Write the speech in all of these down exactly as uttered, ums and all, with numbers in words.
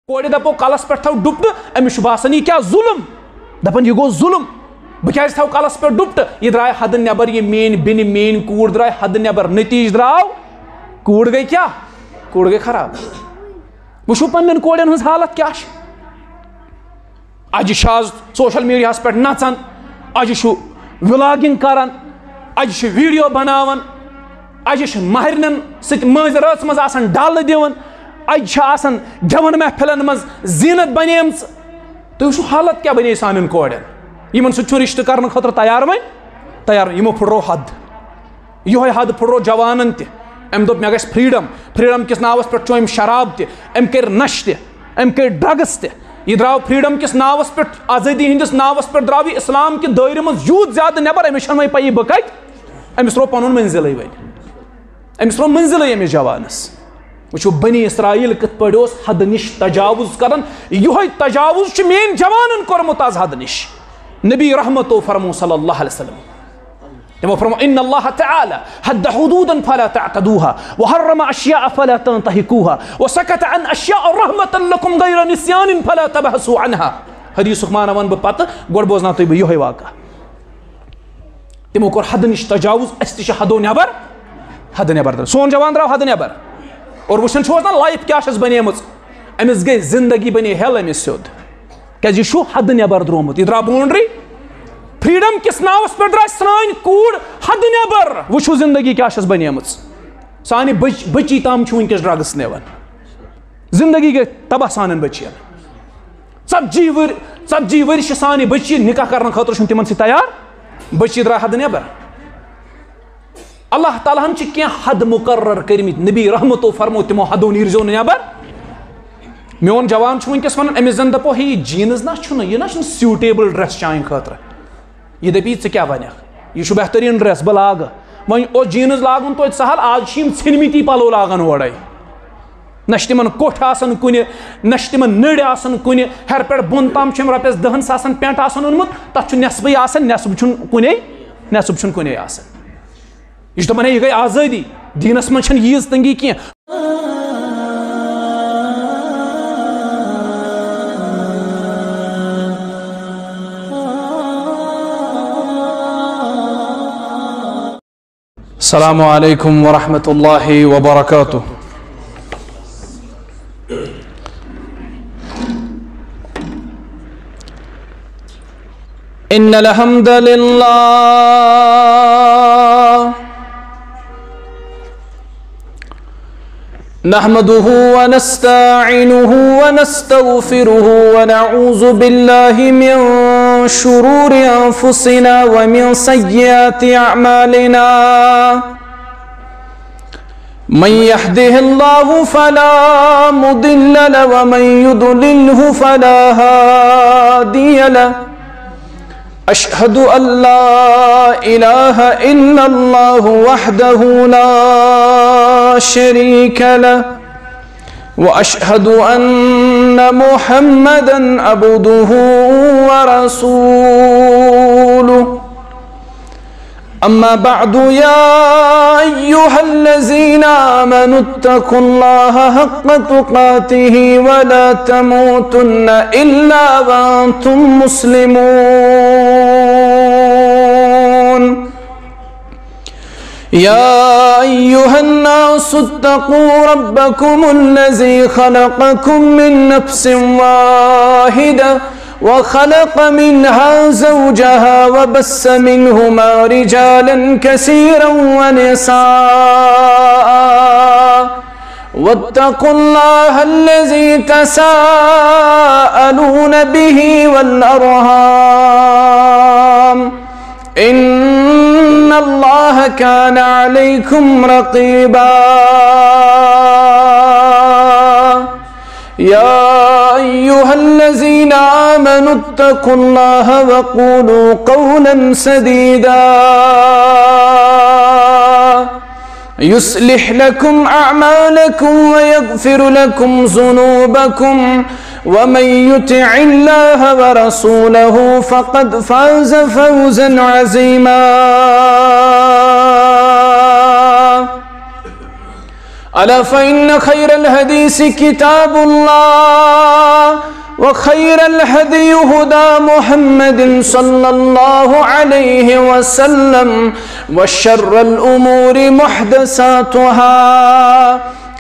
کورِ دَپو کَلَس پٮ۪ٹھ تھاو ڈُپٹہٕ، أمِس چھُ باسان یہِ کیٛاہ ظُلُم۔ دَپان یہِ گوٚو ظُلُم، بہٕ کیٛازِ تھاو کَلَس پٮ۪ٹھ ڈُپٹہٕ؟ یہِ درٛاے حدٕ نٮ۪بر، یہِ میٛٲنۍ بیٚنہِ، میٛٲنۍ کوٗر درٛاے حدٕ نٮ۪بر۔ نٔتیٖجہٕ درٛاو، کوٗر گٔے کیٛاہ؟ کوٗر گٔے خراب۔ وٕچھِو پنٛنٮ۪ن کورٮ۪ن ہٕنٛز حالت کیٛاہ چھِ۔ اَجہِ چھِ آز social media ہَس پٮ۪ٹھ نَژان، اَجہِ چھُ vlogging کران، اَجہِ چھِ video بناوان، اَجہِ چھِ مہرنٮ۪ن سۭتۍ مٲنٛزِ رٲژ منٛز آسان ڈَلہٕ دِوان، اَجہِ چھِ آسان گٮ۪وَن محفلن منٛز زیٖنت بنیمٕژ۔ تُہۍ وٕچھِو حالت کیٛاہ بنے سانٮ۪ن کورٮ۪ن، یِمن سۭتۍ چھُ رِشتہٕ کرنہٕ خٲطرٕ تیار وۄنۍ، تیار، یِمو پھٕٹرو حد۔ یِہوٚے حد پھٕٹرو جوانن تہِ۔ أمۍ دوٚپ، "مےٚ گژھِ freedom۔" Freedom کِس ناوس پٮ۪ٹھ چوٚم شراب تہِ، أمۍ کٔرۍ نشہٕ تہِ، أمۍ کٔرۍ drugs تہِ۔ یہِ درٛاو freedom کِس ناوس پٮ۪ٹھ، آزٲدی ہٕنٛدِس ناوس پٮ۪ٹھ درٛاو یہِ اسلام کہِ دٲیرٕ منٛز یوٗت زیادٕ نٮ۪بر، أمِس چھَنہٕ وۄنۍ پَیی بہٕ کَتہِ۔ أمِس ترٛوو پَنُن منزلٕے وۄنۍ۔ أمِس ترٛوو منزلٕے أمِس جوانس۔ وٕچھِو، بنی اسرائیل کِتھ پٲٹھۍ اوس حدٕ نِش تجاوز کران۔ یِہوٚے تجاوز چھُ میٛٲنۍ جوانن کوٚرمُت آز حدٕ نِش۔ نبی رحمتو فرمو صلی اللہ علیہ وسلم۔ تِمو فرمو، "إن الله تعالى حد حدودا فلا تعتدوها، وحرم أشياء فلا تنتهكوها، وسكت عن أشياء رحمة لكم غير نسيان فلا تبحثوا عنها۔" حدیثُک معنی وَنہٕ بہٕ پتہٕ، گۄڈٕ بوزناو تُہۍ بہٕ یِہوٚے واقعہ۔ تِمو کوٚر حدٕ نِش تجاوز، اَسہِ تہِ چھِ حدو نٮ۪بر، حدٕ نٮ۪بر درٛاو۔ سون جوان درٛاو حدٕ نٮ۪بر۔ اور وٕچھان چھُو حظ نا life کیٛاہ چھَس بنیمٕژ؟ أمِس گٔے زندگی بنے hell أمِس سیوٚد۔ کیٛازِ یہِ چھُ حدٕ نٮ۪بر درٛامُت، یہِ درٛاو boundary۔ Freedom کِس ناوس پٮ۪ٹھ درٛاے سٲنۍ کوٗر حدٕ نٮ۪بر۔ وٕچھِو زندگی کیٛاہ چھَس بنیمٕژ۔ سانہِ بٔچ-، بٔچی تام چھُ وٕنکیٚس drugs نِوان۔ زندگی گٔے تباہ سانٮ۪ن بٔچِیَن۔ ژتجی ؤرۍ، ژتجی ؤرۍ چھِ سانہِ بٔچی نکاح کرنہٕ خٲطرٕ چھُنہٕ تِمن سۭتۍ تیار۔ بٔچی درٛاے حدٕ نٮ۪بر۔ اللہ تعالیٰ ہن چھِ کینٛہہ حد مقرر کٔرمٕتۍ، نبی رحمتو فرمو تِمو حدو نیٖرزیو نہٕ نٮ۪بر۔ میون جوان چھُ وٕنکیٚس ونان، أمِس زن دپو، "ہے، یہِ jeans نہ چھُنہٕ، یہِ نہ چھُنہٕ suitable dress چانہِ خٲطرٕ۔" یہِ دپی، "ژٕ کیٛاہ ونکھ؟ یہِ چھُ بہتریٖن dress، بہٕ لاگہٕ۔" وۄنۍ اوس jeans لاگُن توتہِ سہل، آز چھِ یِم ژھیٚنمٕتی پلو لاگان اورے۔ نہ چھِ تِمن کوٚٹھۍ آسان کُنہِ، نہ چھِ تِمن نٔرۍ آسان کُنہِ، ہیٚرِ پٮ۪ٹھ بۄن تام چھُ أمۍ رۄپیَس دَہَن ساسَن pant آسان اوٚنمُت، تَتھ چھُ نٮ۪صفٕے آسان، نٮ۪صٕف چھُنہٕ کُنے، نٮ۪صٕف چھُنہٕ کُنے آسان۔ یہِ چھُ دَپان، ہے، یہِ گٔے آزٲدی، دیٖنَس منٛز چھَنہٕ ییٖژ تنٛگی کینٛہہ۔ السلام عليكم ورحمة الله وبركاته. إن الحمد لله نحمده ونستعينه ونستغفره ونعوذ بالله من شرور أنفسنا ومن سيئات أعمالنا. من يهده الله فلا مضل له ومن يضلله فلا هادي له. أشهد أن لا إله إلا الله وحده لا شريك له، وأشهد أن محمدا عبده ورسوله. أما بعد، يا أيها الذين آمنوا اتقوا الله حق تقاته ولا تموتن إلا وأنتم مسلمون. يا أيها الناس اتقوا ربكم الذي خلقكم من نفس واحدة وخلق منها زوجها وبث منهما رجالا كثيرا ونساء، واتقوا الله الذي تساءلون به والأرحام، إن الله كان عليكم رقيبا. يا أيها الذين آمنوا اتقوا الله وقولوا قولا سديدا يصلح لكم أعمالكم ويغفر لكم ذنوبكم ومن يطع الله ورسوله فقد فاز فوزا عظيما. ألا فإن خير الحديث كتاب الله، وخير الهدي هدى محمد صلى الله عليه وسلم، وشر الأمور محدثاتها،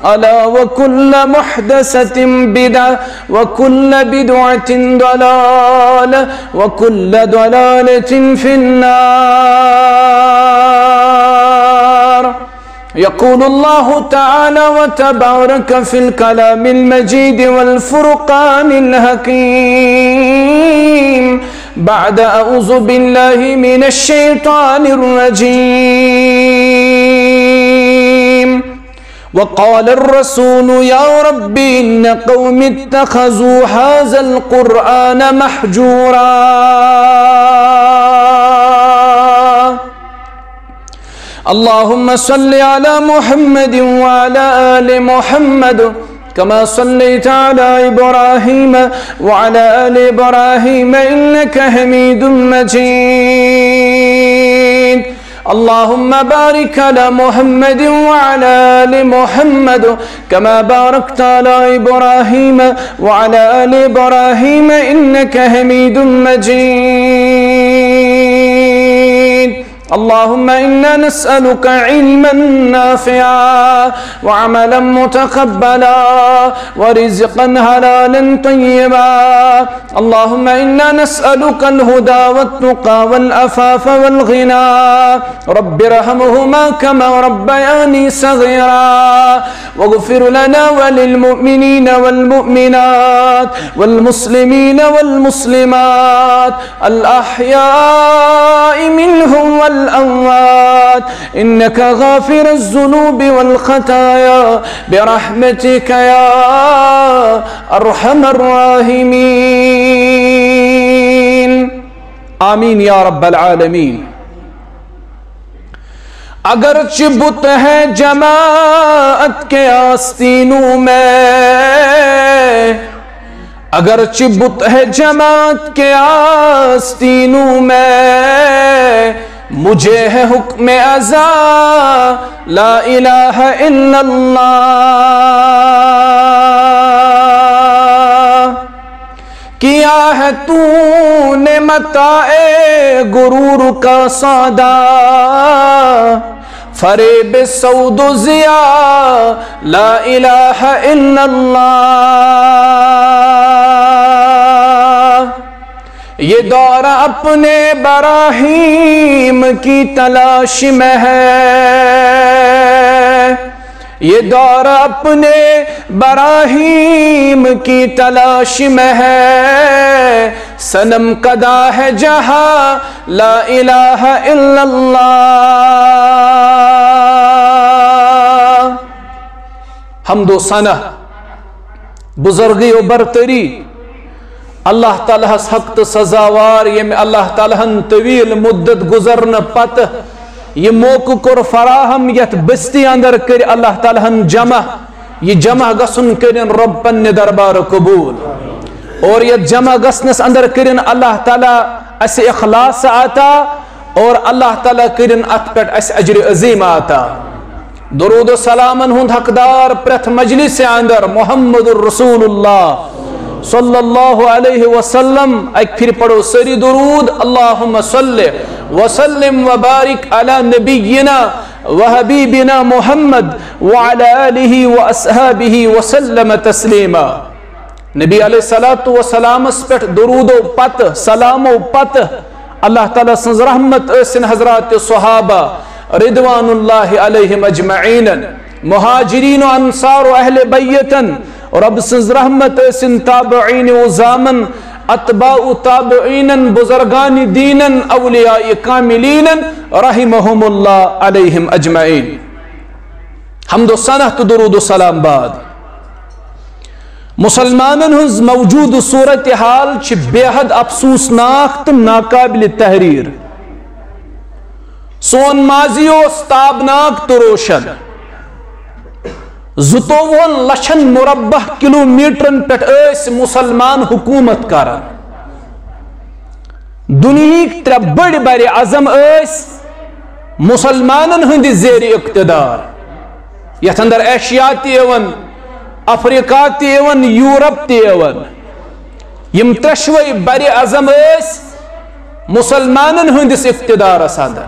ألا وكل محدثة بدعة، وكل بدعة ضلالة، وكل ضلالة في النار. يقول الله تعالى وتبارك في الكلام المجيد والفرقان الحكيم بعد أعوذ بالله من الشيطان الرجيم. وقال الرسول يا رب إن قوم اتخذوا هذا القرآن مهجورا. اللهم صل على محمد وعلى آل محمد كما صليت على إبراهيم وعلى آل إبراهيم إنك حميد مجيد. اللهم بارك على محمد وعلى آل محمد كما باركت على إبراهيم وعلى آل إبراهيم إنك حميد مجيد. اللهم إنا نسألك علما نافعا وعملا متقبلا ورزقا حلالا طيبا. اللهم إنا نسألك الهدى والتقى والعفاف والغنى. رب ارحمهما كما ربياني صغيرا. واغفر لنا وللمؤمنين والمؤمنات والمسلمين والمسلمات الأحياء منهم والأموات إنك غافر الذنوب والخطايا برحمتك يا أرحم الراحمين. آمين يا رب العالمين. اگرچہ بت ہے جماعت کے آستینوں میں، اگرچہ بت ہے جماعت کے آستینوں میں، مجھے ہے حکم ازا لا الہ الا اللہ۔ کیا ہے تو نے متاع غرور کا سودا، فریب سود و ضیا لا الہ الا اللہ۔ یہ دور اپنے براہیم کی تلاش میں ہے، یہ دور اپنے براہیم کی تلاش میں ہے، صنم کدا ہے جہاں لا الہ الا اللہ۔ حمد و ثنا، بزرگی و برتری اللہ تعالیٰ ہس حق تہٕ سزاوار، ییٚمۍ اللہ تعالیٰ ہن طویل مدت گزرنہٕ پتہٕ یہِ موقعہٕ کوٚر فراہم، یتھ بستی اندر کٔرۍ اللہ تعالیٰ ہن جمع۔ یہِ جمع گژھُن کٔرِن رۄب پننہِ دربارٕ قبول۔ اور یتھ جمع گژھنس اندر کٔرِن اللہ تعالیٰ اسہِ اخلاص عطا، اور اللہ تعالیٰ کٔرِن اتھ پٮ۪ٹھ اسہِ اجر عظیم عطا۔ درود و سلامن ہُنٛد حقدار پرٛٮ۪تھ مجلس اندر محمد رسول اللہ صلی اللہ علیہ وسلم۔ اکہِ پھرِ پرو سٲری درود، اللہم صل وسلم وبارک علی نبینا وحبیبنا محمد وعلی آلہ واصحابہ وسلم تسلیما۔ نبی علیہ الصلوۃ والسلامس پٮ۪ٹھ درودو پتہٕ، سلامو پتہٕ، اللہ تعالیٰ سٕنٛز رحمت ٲسِن حضرات صحابہ رضوان اللہ علیہم اجمعین، مہاجرین و انصار و اہل بیتن، رب سٕنٛز رحمت ٲسِن تابعین و زامن، اتباع تابعینن، بزرگان دینن، اولیاء کاملینن، رحمہم اللہ علیہم اجمعین۔ حمد و ثنا تہٕ درود و سلام بعد، مسلمانن ہٕنٛز موجودٕ صورتحال چھِ بے حد افسوسناک تہٕ ناقابل تحریر۔ سون ماضی اوس تابناک تہٕ روشن۔ زٕتووُہن لچھن مربع کلومیٹرن پٮ۪ٹھ ٲسۍ مسلمان حکومت کران۔ دُنیہٕکۍ ترٛےٚ بٔڑۍ بر اعظم ٲسۍ مسلمانن ہٕنٛدِ زیر اقتدار، یتھ اندر ایشیا تہِ یِوان، افریقہ تہِ یِوان، یورپ تہِ یِوان۔ یِم ترٛشوے بر اعظم ٲسۍ مسلمانن ہٕنٛدِس اقتدارس اندر۔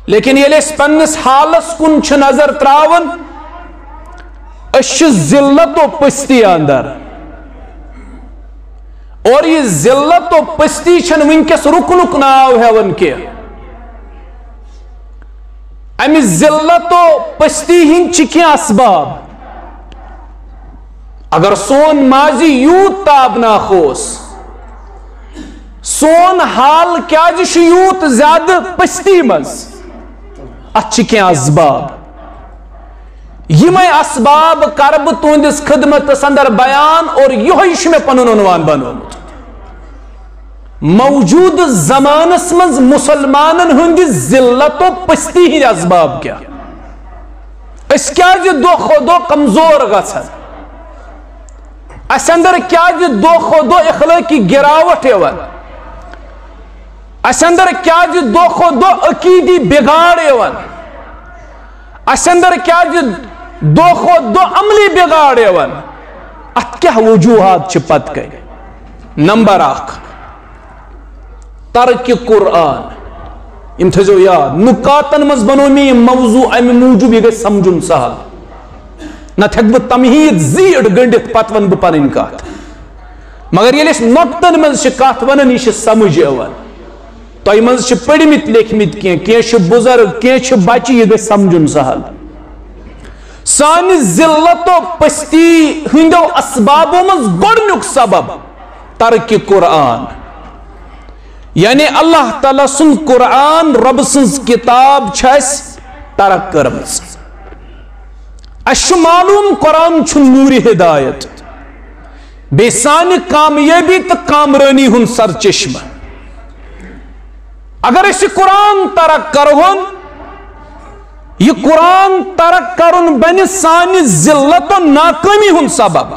لیکن ییٚلہِ أسۍ پننِس حالس کُن چھِ نظر تراوان، أسۍ چھِ ذلت و پستی اندر۔ اور یہِ ذلت و پستی چھنہٕ وٕنکیٚس رُکنُک ناو ہٮ۪وان کینٛہہ۔ امہِ ذلت و پستی ہٕنٛدۍ چھِ کینٛہہ اسباب۔ اگر سون ماضی یوٗت تابناک اوس، سون حال کیازِ چھُ یوٗت زیادٕ پستی منٛز؟ اتھ چھِ کینٛہہ اسباب۔ یِمے اسباب کرٕ بہٕ تُہنٛدِس خدمتس اندر بیان، اور یِہوٚے چھُ مےٚ پنُن عنوان بنومُت۔ موجودٕ زمانس منٛز مسلمانن ہٕنٛدِ ذلت و پستی ہٕنٛدۍ اسباب کیٛاہ؟ أسۍ کیٛازِ دۄہ کھۄتہٕ دۄہ کمزور گژھان؟ اسہِ اندر کیٛازِ دۄہ کھۄتہٕ دۄہ اخلٲقی گراوٹ یِوان؟ اسہِ اندر کیٛازِ دۄہ کھۄتہٕ دۄہ عقیدی بگاڑ یِوان؟ اسہِ اندر کیٛازِ دۄہ کھۄتہٕ دۄہ عملی بگاڑ یِوان؟ اتھ کیٛاہ وجوہات چھِ پتہٕ کَنہِ؟ نمبر اکھ، ترک قرآن۔ یِم تھٲیزیو یاد، نکاتن منٛز بنوو مےٚ یہِ موضوع امہِ موٗجوٗب، یہِ گژھِ سمجھُن سہل۔ نتہٕ ہیٚکہٕ بہٕ تمہیٖد زیٖٹھ گٔنڈِتھ، پتہٕ ونہٕ بہٕ پنٕنۍ کتھ۔ مگر ییٚلہِ أسۍ نۄقطن منٛز چھِ کتھ ونان، یہِ چھِ سمجھ یِوان۔ تۄہہِ منٛز چھِ پٔرمٕتۍ لیکھمٕتۍ کینٛہہ، کینٛہہ چھِ بُزرگ، کینٛہہ چھِ بچہِ، یہِ گژھِ سمجھُن سہل۔ سانہِ ذلت و پستی ہٕنٛدیو اسبابو منٛز گۄڈٕنیُک سبب ترک قرآن، یعنی اللہ تعالیٰ سُنٛد قرآن، رۄبہٕ سٕنٛز کتاب چھِ اَسہِ ترک کٔرمٕژ۔ اَسہِ چھُ معلوم قرآن چھُ نوٗرِ ہدایت، بیٚیہِ سانہِ کامیٲبی تہٕ کامرٲنی ہُنٛد سرچشمہٕ۔ اگر أسۍ یہِ قرآن ترک کرہون، یہِ قرآن ترک کرُن بنہِ سانہِ ذلت و ناکٲمی ہُنٛد سبب۔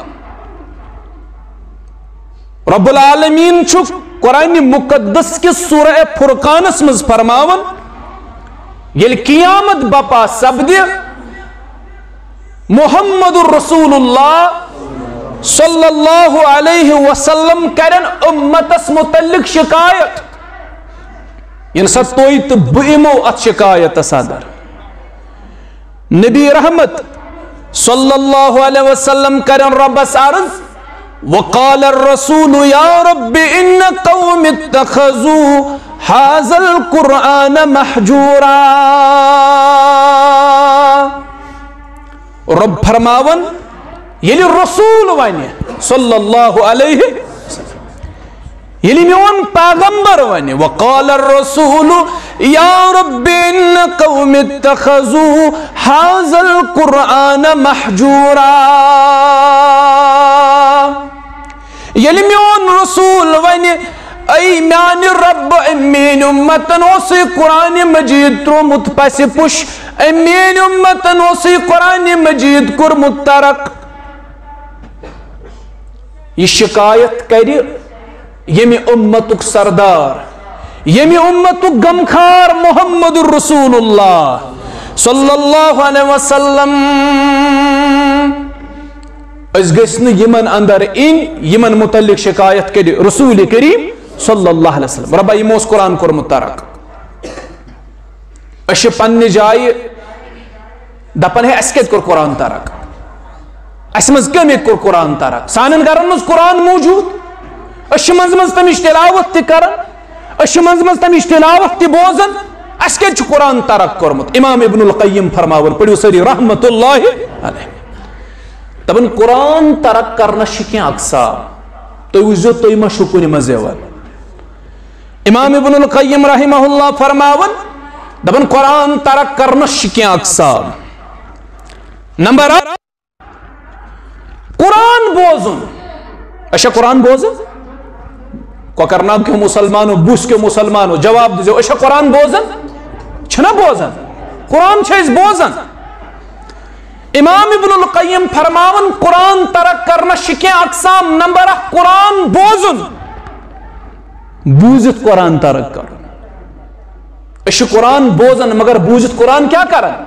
رب العالمین چھُ قرآن مقدس کِس سورہ فرقانس منٛز فرماوان، ییٚلہِ قیامت بپا سپدِ، محمد رسول اللہ صلی اللہ علیہ وسلم کرن امتس متعلق شکایت۔ ییٚمہِ ساتہٕ تُہۍ تہٕ بہٕ یِمو اتھ شکایتس اندر، نبی رحمت صلی اللہ علیہ وسلم کرن ربس عرض، وقال الرسول یا رب ان قوم اتخذوا هذا القرآن مهجورا۔ رب فرماون، ییٚلہِ رسول ونہِ صلی اللہ علیہ وسلم، ییٚلہِ میون پیغمبر ونہِ، وقال الرسول یا رب ان قوم اتخذوا هذا القرآن مهجورا۔ ییٚلہِ میون رسول ونہِ، اے میانہِ رب، أمۍ میٲنۍ امتن اوس یہِ قرآن مجید ترومُت پسِ پُش، أمۍ میٲنۍ امتن اوس یہِ قرآن مجید کوٚرمُت ترک۔ یہِ شکایت کرِ ییٚمہِ امتُک سردار، ییٚمہِ امتُک غمخار محمد رسول اللہ صلی اللہ علیہ وسلم۔ أسۍ گٔژھۍ نہٕ یِمن اندر اِنۍ، یِمن متعلق شکایت کرِ رسول کریم صلی اللہ علیہ وسلم۔ رۄبا، یِمو اوس قرآن کوٚرمُت ترک۔ أسۍ چھِ پننہِ جایہِ دپان، ہے، اسہِ کتہِ کوٚر قرآن ترک؟ اسہِ منٛز کٔمۍ کوٚر قرآن ترک؟ سانٮ۪ن گرن منٛز قرآن موجود، أسۍ چھِ منٛزٕ منٛزٕ تمِچ تلاوت تہِ کران، أسۍ چھِ منٛزٕ منٛزٕ تمِچ تلاوت تہِ بوزان۔ اسہِ کتہِ چھُ قرآن ترک کوٚرمُت؟ امام ابن القیم فرماوان، پٔرِو سٲری، رحمت اللہ علیہ۔ دپان، قرآن ترک کرنس چھِ کینٛہہ اقسام۔ تُہۍ وٕچھزیو، تُہۍ ما چھِو کُنہِ منٛز یِوان۔ امام ابن القیم رحمہ اللہ فرماوان، دپان، قرآن ترک کرنس چھِ کینٛہہ اقسام۔ نمبر اکھ، قرآن بوزُن۔ أسۍ چھا قرآن بوزان؟ کۄکرناگ کیو مسلمانو، بُس کیو مسلمانو، جواب دیزیو، أسۍ چھا قرآن بوزان؟ چھِنا بوزان؟ قرآن چھِ أسۍ بوزان۔ امام ابن القیم فرماوان، قرآن ترک کرنس چھِ کینٛہہ اقسام۔ نمبر اکھ، قرآن بوزُن، بوٗزِتھ قرآن ترک کرُن۔ أسۍ چھِ قرآن بوزان، مگر بوٗزِتھ قرآن کیٛاہ کران؟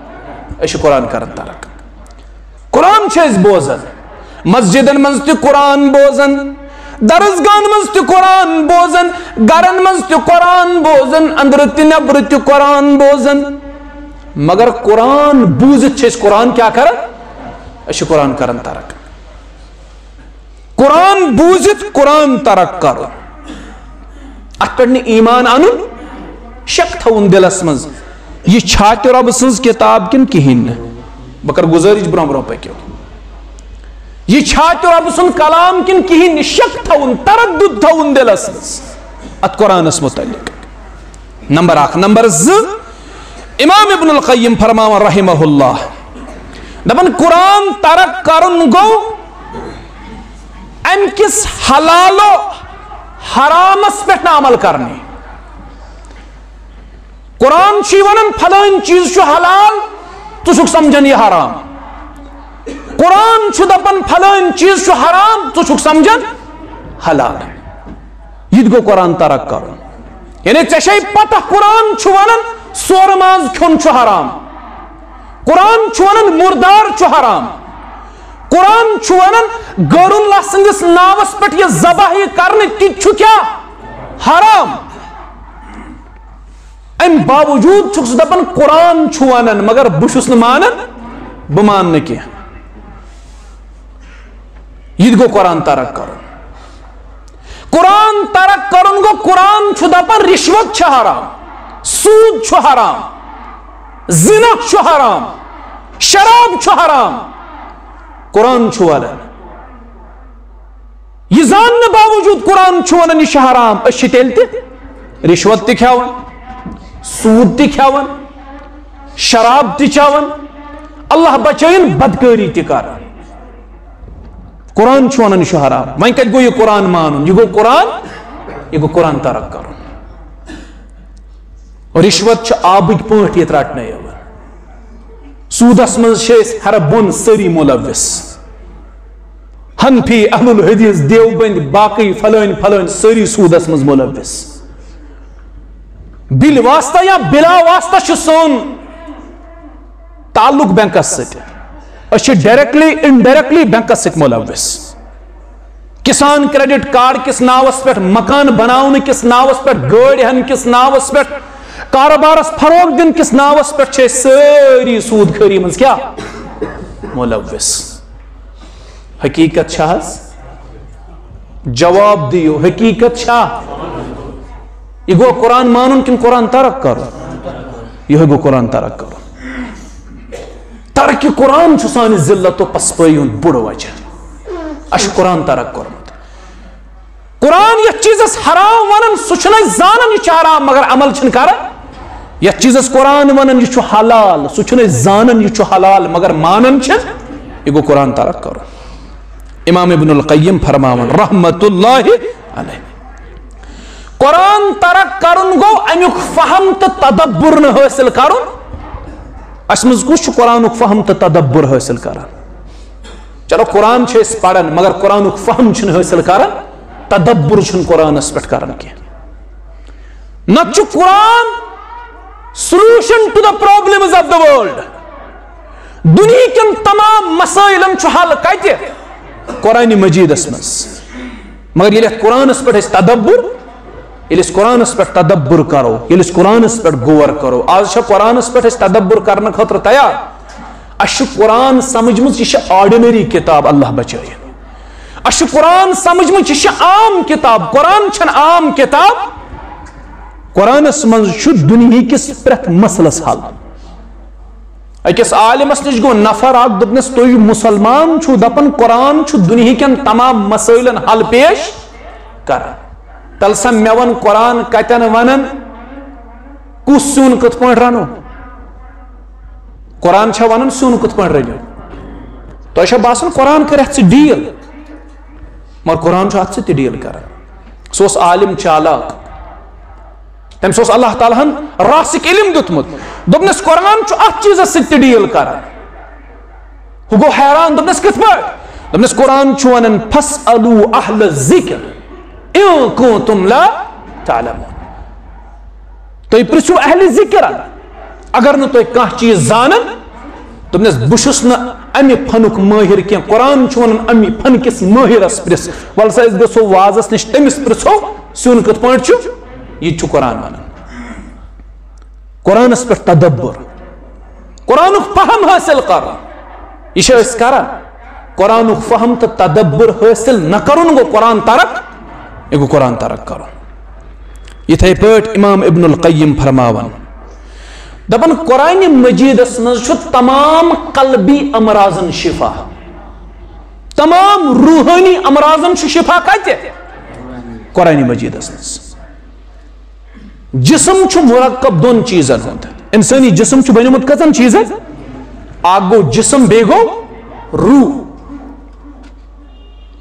أسۍ چھِ قرآن کران ترک۔ قرآن چھِ أسۍ بوزان، مسجدن منٛز تہِ قرآن بوزان، درسگاہن منٛز تہِ قرآن بوزان، گرن منٛز تہِ قرآن بوزان، أنٛدرٕ تہِ نٮ۪برٕ تہِ قرآن بوزان۔ مگر قرآن بوٗزِتھ چھِ أسۍ قرآن کیٛاہ کران؟ أسۍ چھِ قرآن کران ترک۔ قرآن بوٗزِتھ قرآن ترک کرُن، اتھ پٮ۪ٹھ نہٕ ایمان انُن، شک تھاوُن دلس منٛز، یہِ چھا تہِ رۄبہٕ سٕنٛز کتاب کِنہٕ کِہیٖنۍ نہٕ؟ بہٕ کرٕ گُزٲرِش، برونٛہہ برونٛہہ پٔکِو۔ یہِ چھا تہِ رۄبہٕ سُنٛد کلام کِنہٕ کِہیٖنۍ نہٕ؟ شک تھاوُن، تردُد تھاوُن دلس منٛز اتھ قرآنس متعلق۔ نمبر اکھ۔ نمبر زٕ، امام ابن القیم فرماوان رحمہ اللہ، دپان، قرآن ترک کرُن گوٚو امہِ کِس حلال و حرامس پٮ۪ٹھ نہٕ عمل کرنی۔ قرآن چھُے ونان فلٲنۍ چیٖز چھُ حلال، ژٕ چھُکھ سمجھان یہِ حرام۔ قرآن چھُ دپان فلٲنۍ چیٖز چھُ حرام، ژٕ چھُکھ سمجھان حلال۔ یہِ تہِ گوٚو قرآن ترک کرُن۔ یعنی ژےٚ چھے پتہ قرآن چھُ ونان سورٕ ماز کھیوٚن چھُ حرام۔ قرآن چھُ ونان مُردار چھُ حرام۔ قرآن چھُ ونان غٲرُ اللہ سٕنٛدِس ناوس پٮ۪ٹھ یہِ ذبح یہِ کرنہٕ تہِ چھُ کیٛاہ؟ حرام۔ امہِ باوجوٗد چھُکھ ژٕ دپان قرآن چھُ ونان، مگر بہٕ چھُس نہٕ مانان، بہٕ مانہٕ نہٕ کینٛہہ۔ یہِ تہِ گوٚو قرآن ترک کرُن۔ قرآن ترک کرُن گوٚو، قرآن چھُ دپان رشوت چھِ حرام، سوٗد چھُ حرام، زِنا چھُ حرام، شراب چھُ حرام۔ قرآن چھُ ونان۔ یہِ زاننہٕ باوجوٗد قرآن چھُ ونان یہِ چھُ حرام، أسۍ چھِ تیٚلہِ تہِ رشوت تہِ کھٮ۪وان، سوٗد تہِ کھٮ۪وان، شراب تہِ چٮ۪وان، اللہ بچٲیِن بدکٲری تہِ کران۔ قرآن چھُ ونان یہِ چھُ حرام۔ وۄنۍ کتہِ گوٚو یہِ قرآن مانُن؟ یہِ گوٚو قرآن، یہِ گوٚو قرآن ترک کرُن۔ رشوت چھِ آبٕکۍ پٲٹھۍ ییٚتہِ رٹنہٕ یِوان۔ سوٗدس منٛز چھِ أسۍ ہرٕ بۄن سٲری مُلوث۔ حنفی، اہل الحدیث، دیوبند، باقٕے فلٲنۍ فلٲنۍ سٲری سوٗدس منٛز مُلوث۔ بِل واسطہ یا بِلا واسطہ چھُ سون تعلق بینکس سۭتۍ۔ أسۍ چھِ ڈائریکٹلی انڈائریکٹلی بینکس سۭتۍ مُلوث۔ کسان کریڈٹ کارڈ کِس ناوس پٮ۪ٹھ، مکان بناونہٕ کِس ناوس پٮ۪ٹھ، گٲڑۍ ہٮ۪نہٕ کِس ناوس پٮ۪ٹھ، کارٕبارس فروغ دِنہٕ کِس ناوس پٮ۪ٹھ چھِ أسۍ سٲری سوٗد خٲری منٛز کیٛاہ؟ مُلوث۔ حقیقت چھا حظ؟ جواب دِیِو، حقیقت چھا؟ یہِ گوٚو قرآن مانُن کِنہٕ قرآن ترک کرُن؟ یِہوٚے گوٚو قرآن ترک کرُن۔ ترک قرآن چھُ سانہِ ذلت و پسپٲیی ہُنٛد بوٚڑ وجہ۔ اَسہِ چھُ قرآن ترک کوٚرمُت۔ قرآن یَتھ چیٖزَس حرام وَنان، سُہ چھُنہٕ أسۍ زانان یہِ چھُ حرام، مگر عمل چھِنہٕ کران۔ یَتھ چیٖزَس قرآن وَنان یہِ چھُ حلال، سُہ چھُنہٕ أسۍ زانان یہِ چھُ حلال، مگر مانان چھِ۔ یہِ گوٚو قرآن ترک کرُن۔ امام ابن القیم فرماوان رحمت اللہ علیہ، قرآن ترک کرُن گوٚو امیُک فہم تہٕ تدبر نہٕ حٲصِل کرُن۔ اَسہِ منٛز کُس چھُ قرآنُک فہم تہٕ تدبر حٲصِل کران؟ چلو، قرآن چھِ أسۍ پران، مگر قرآنُک فہم چھِنہٕ حٲصِل کران، تدبر چھُنہٕ قرآنَس پٮ۪ٹھ کران کینٛہہ۔ نتہٕ چھُ قرآن solution to the problems of the world۔ دُنیہکٮ۪ن تمام مسٲیلن چھُ حل کتہِ؟ قرآن مجیدس منٛز۔ مگر ییٚلہِ اتھ قرآنس پٮ۪ٹھ أسۍ تدبر، ییٚلہِ أسۍ قرآنس پٮ۪ٹھ تدبر کرو، ییٚلہِ أسۍ قرآنس پٮ۪ٹھ غور کرو، آز چھا قرآنس پٮ۪ٹھ أسۍ تدبر کرنہٕ خٲطرٕ تیار؟ اسہِ چھُ قرآن سمجھمٕژ یہِ چھِ ordinary کتاب، اللہ بچٲیِن۔ اسہِ چھُ قرآن سمجھمٕژ یہِ چھِ عام کتاب، قرآن چھَنہٕ عام کتاب۔ قرآنس منٛز چھُ دُنیہکِس پرٛٮ۪تھ مسلس حل۔ أکِس عالمس نِش گوٚو نفر اکھ، دوٚپنس، "تُہۍ مسلمان چھِو، دپان قرآن چھُ دُنیہکٮ۪ن تمام مسٲیلن حل پیش کران۔ تلہٕ سا مےٚ وَن، قرآن کتٮ۪ن ونان کُس سیُن کِتھ پٲٹھۍ رنو؟ قرآن چھا ونان سیُن کِتھ پٲٹھۍ رٔنِو؟ تۄہہِ چھا باسان قرآن کرِ اتھ سۭتۍ deal؟" مگر قرآن چھُ اتھ سۭتۍ تہِ deal کران۔ سُہ اوس عالم چالاک، تٔمِس اوس اللہ تعالیٰ ہن راسِک علم دیُتمُت۔ دوٚپنس، قرآن چھُ اتھ چیٖزس سۭتۍ تہِ deal کران۔ ہُہ گوٚو حیران، دوٚپنس، "کِتھ پٲٹھۍ؟" دوٚپنس، "قرآن چھُ ونان، 'فاسألوا اہل الذکر ان کنتم لا تعلمون'۔ تُہۍ پرژھِو اہل ذکر، اگر نہٕ تُہۍ کانٛہہ چیٖز زانان، دوٚپنَس، "بہٕ چھُس نہٕ اَمہِ فنُک مٲہِر کینٛہہ، قرآن چھُ وَنان اَمہِ فن کِس مٲہِرَس پرٛژھ، وَلہٕ سا أسۍ گژھو وازَس نِش، تٔمِس پرٛژھو سیُن کِتھ پٲٹھۍ چھُ، یہِ تہِ چھُ قرآن وَنان۔" قرآنَس پٮ۪ٹھ تدبر، قرآنُک فہم حٲصِل کَرُن، یہِ چھِ أسۍ کَران۔ قرآنُک فہم تہٕ تدبر حٲصِل نہ کَرُن گوٚو قرآن ترک، یہِ گوٚو قرآن ترک کَرُن۔ یِتھَے پٲٹھۍ امام ابن القیم فرماوان، دَپان، قرآنِ مجیٖدَس منٛز چھُ تمام قلبی امراضن شفا، تمام روحٲنی امراضن چھُ شفا کَتہِ؟ قرآنِ مجیٖدَس منٛز۔ جسم چھُ مرکب دۄن چیٖزن ہُنٛد۔ انسٲنی جسم چھُ بنیومُت کٔژن چیٖزن؟ اکھ گوٚو جسم، بیٚیہِ گوٚو روح۔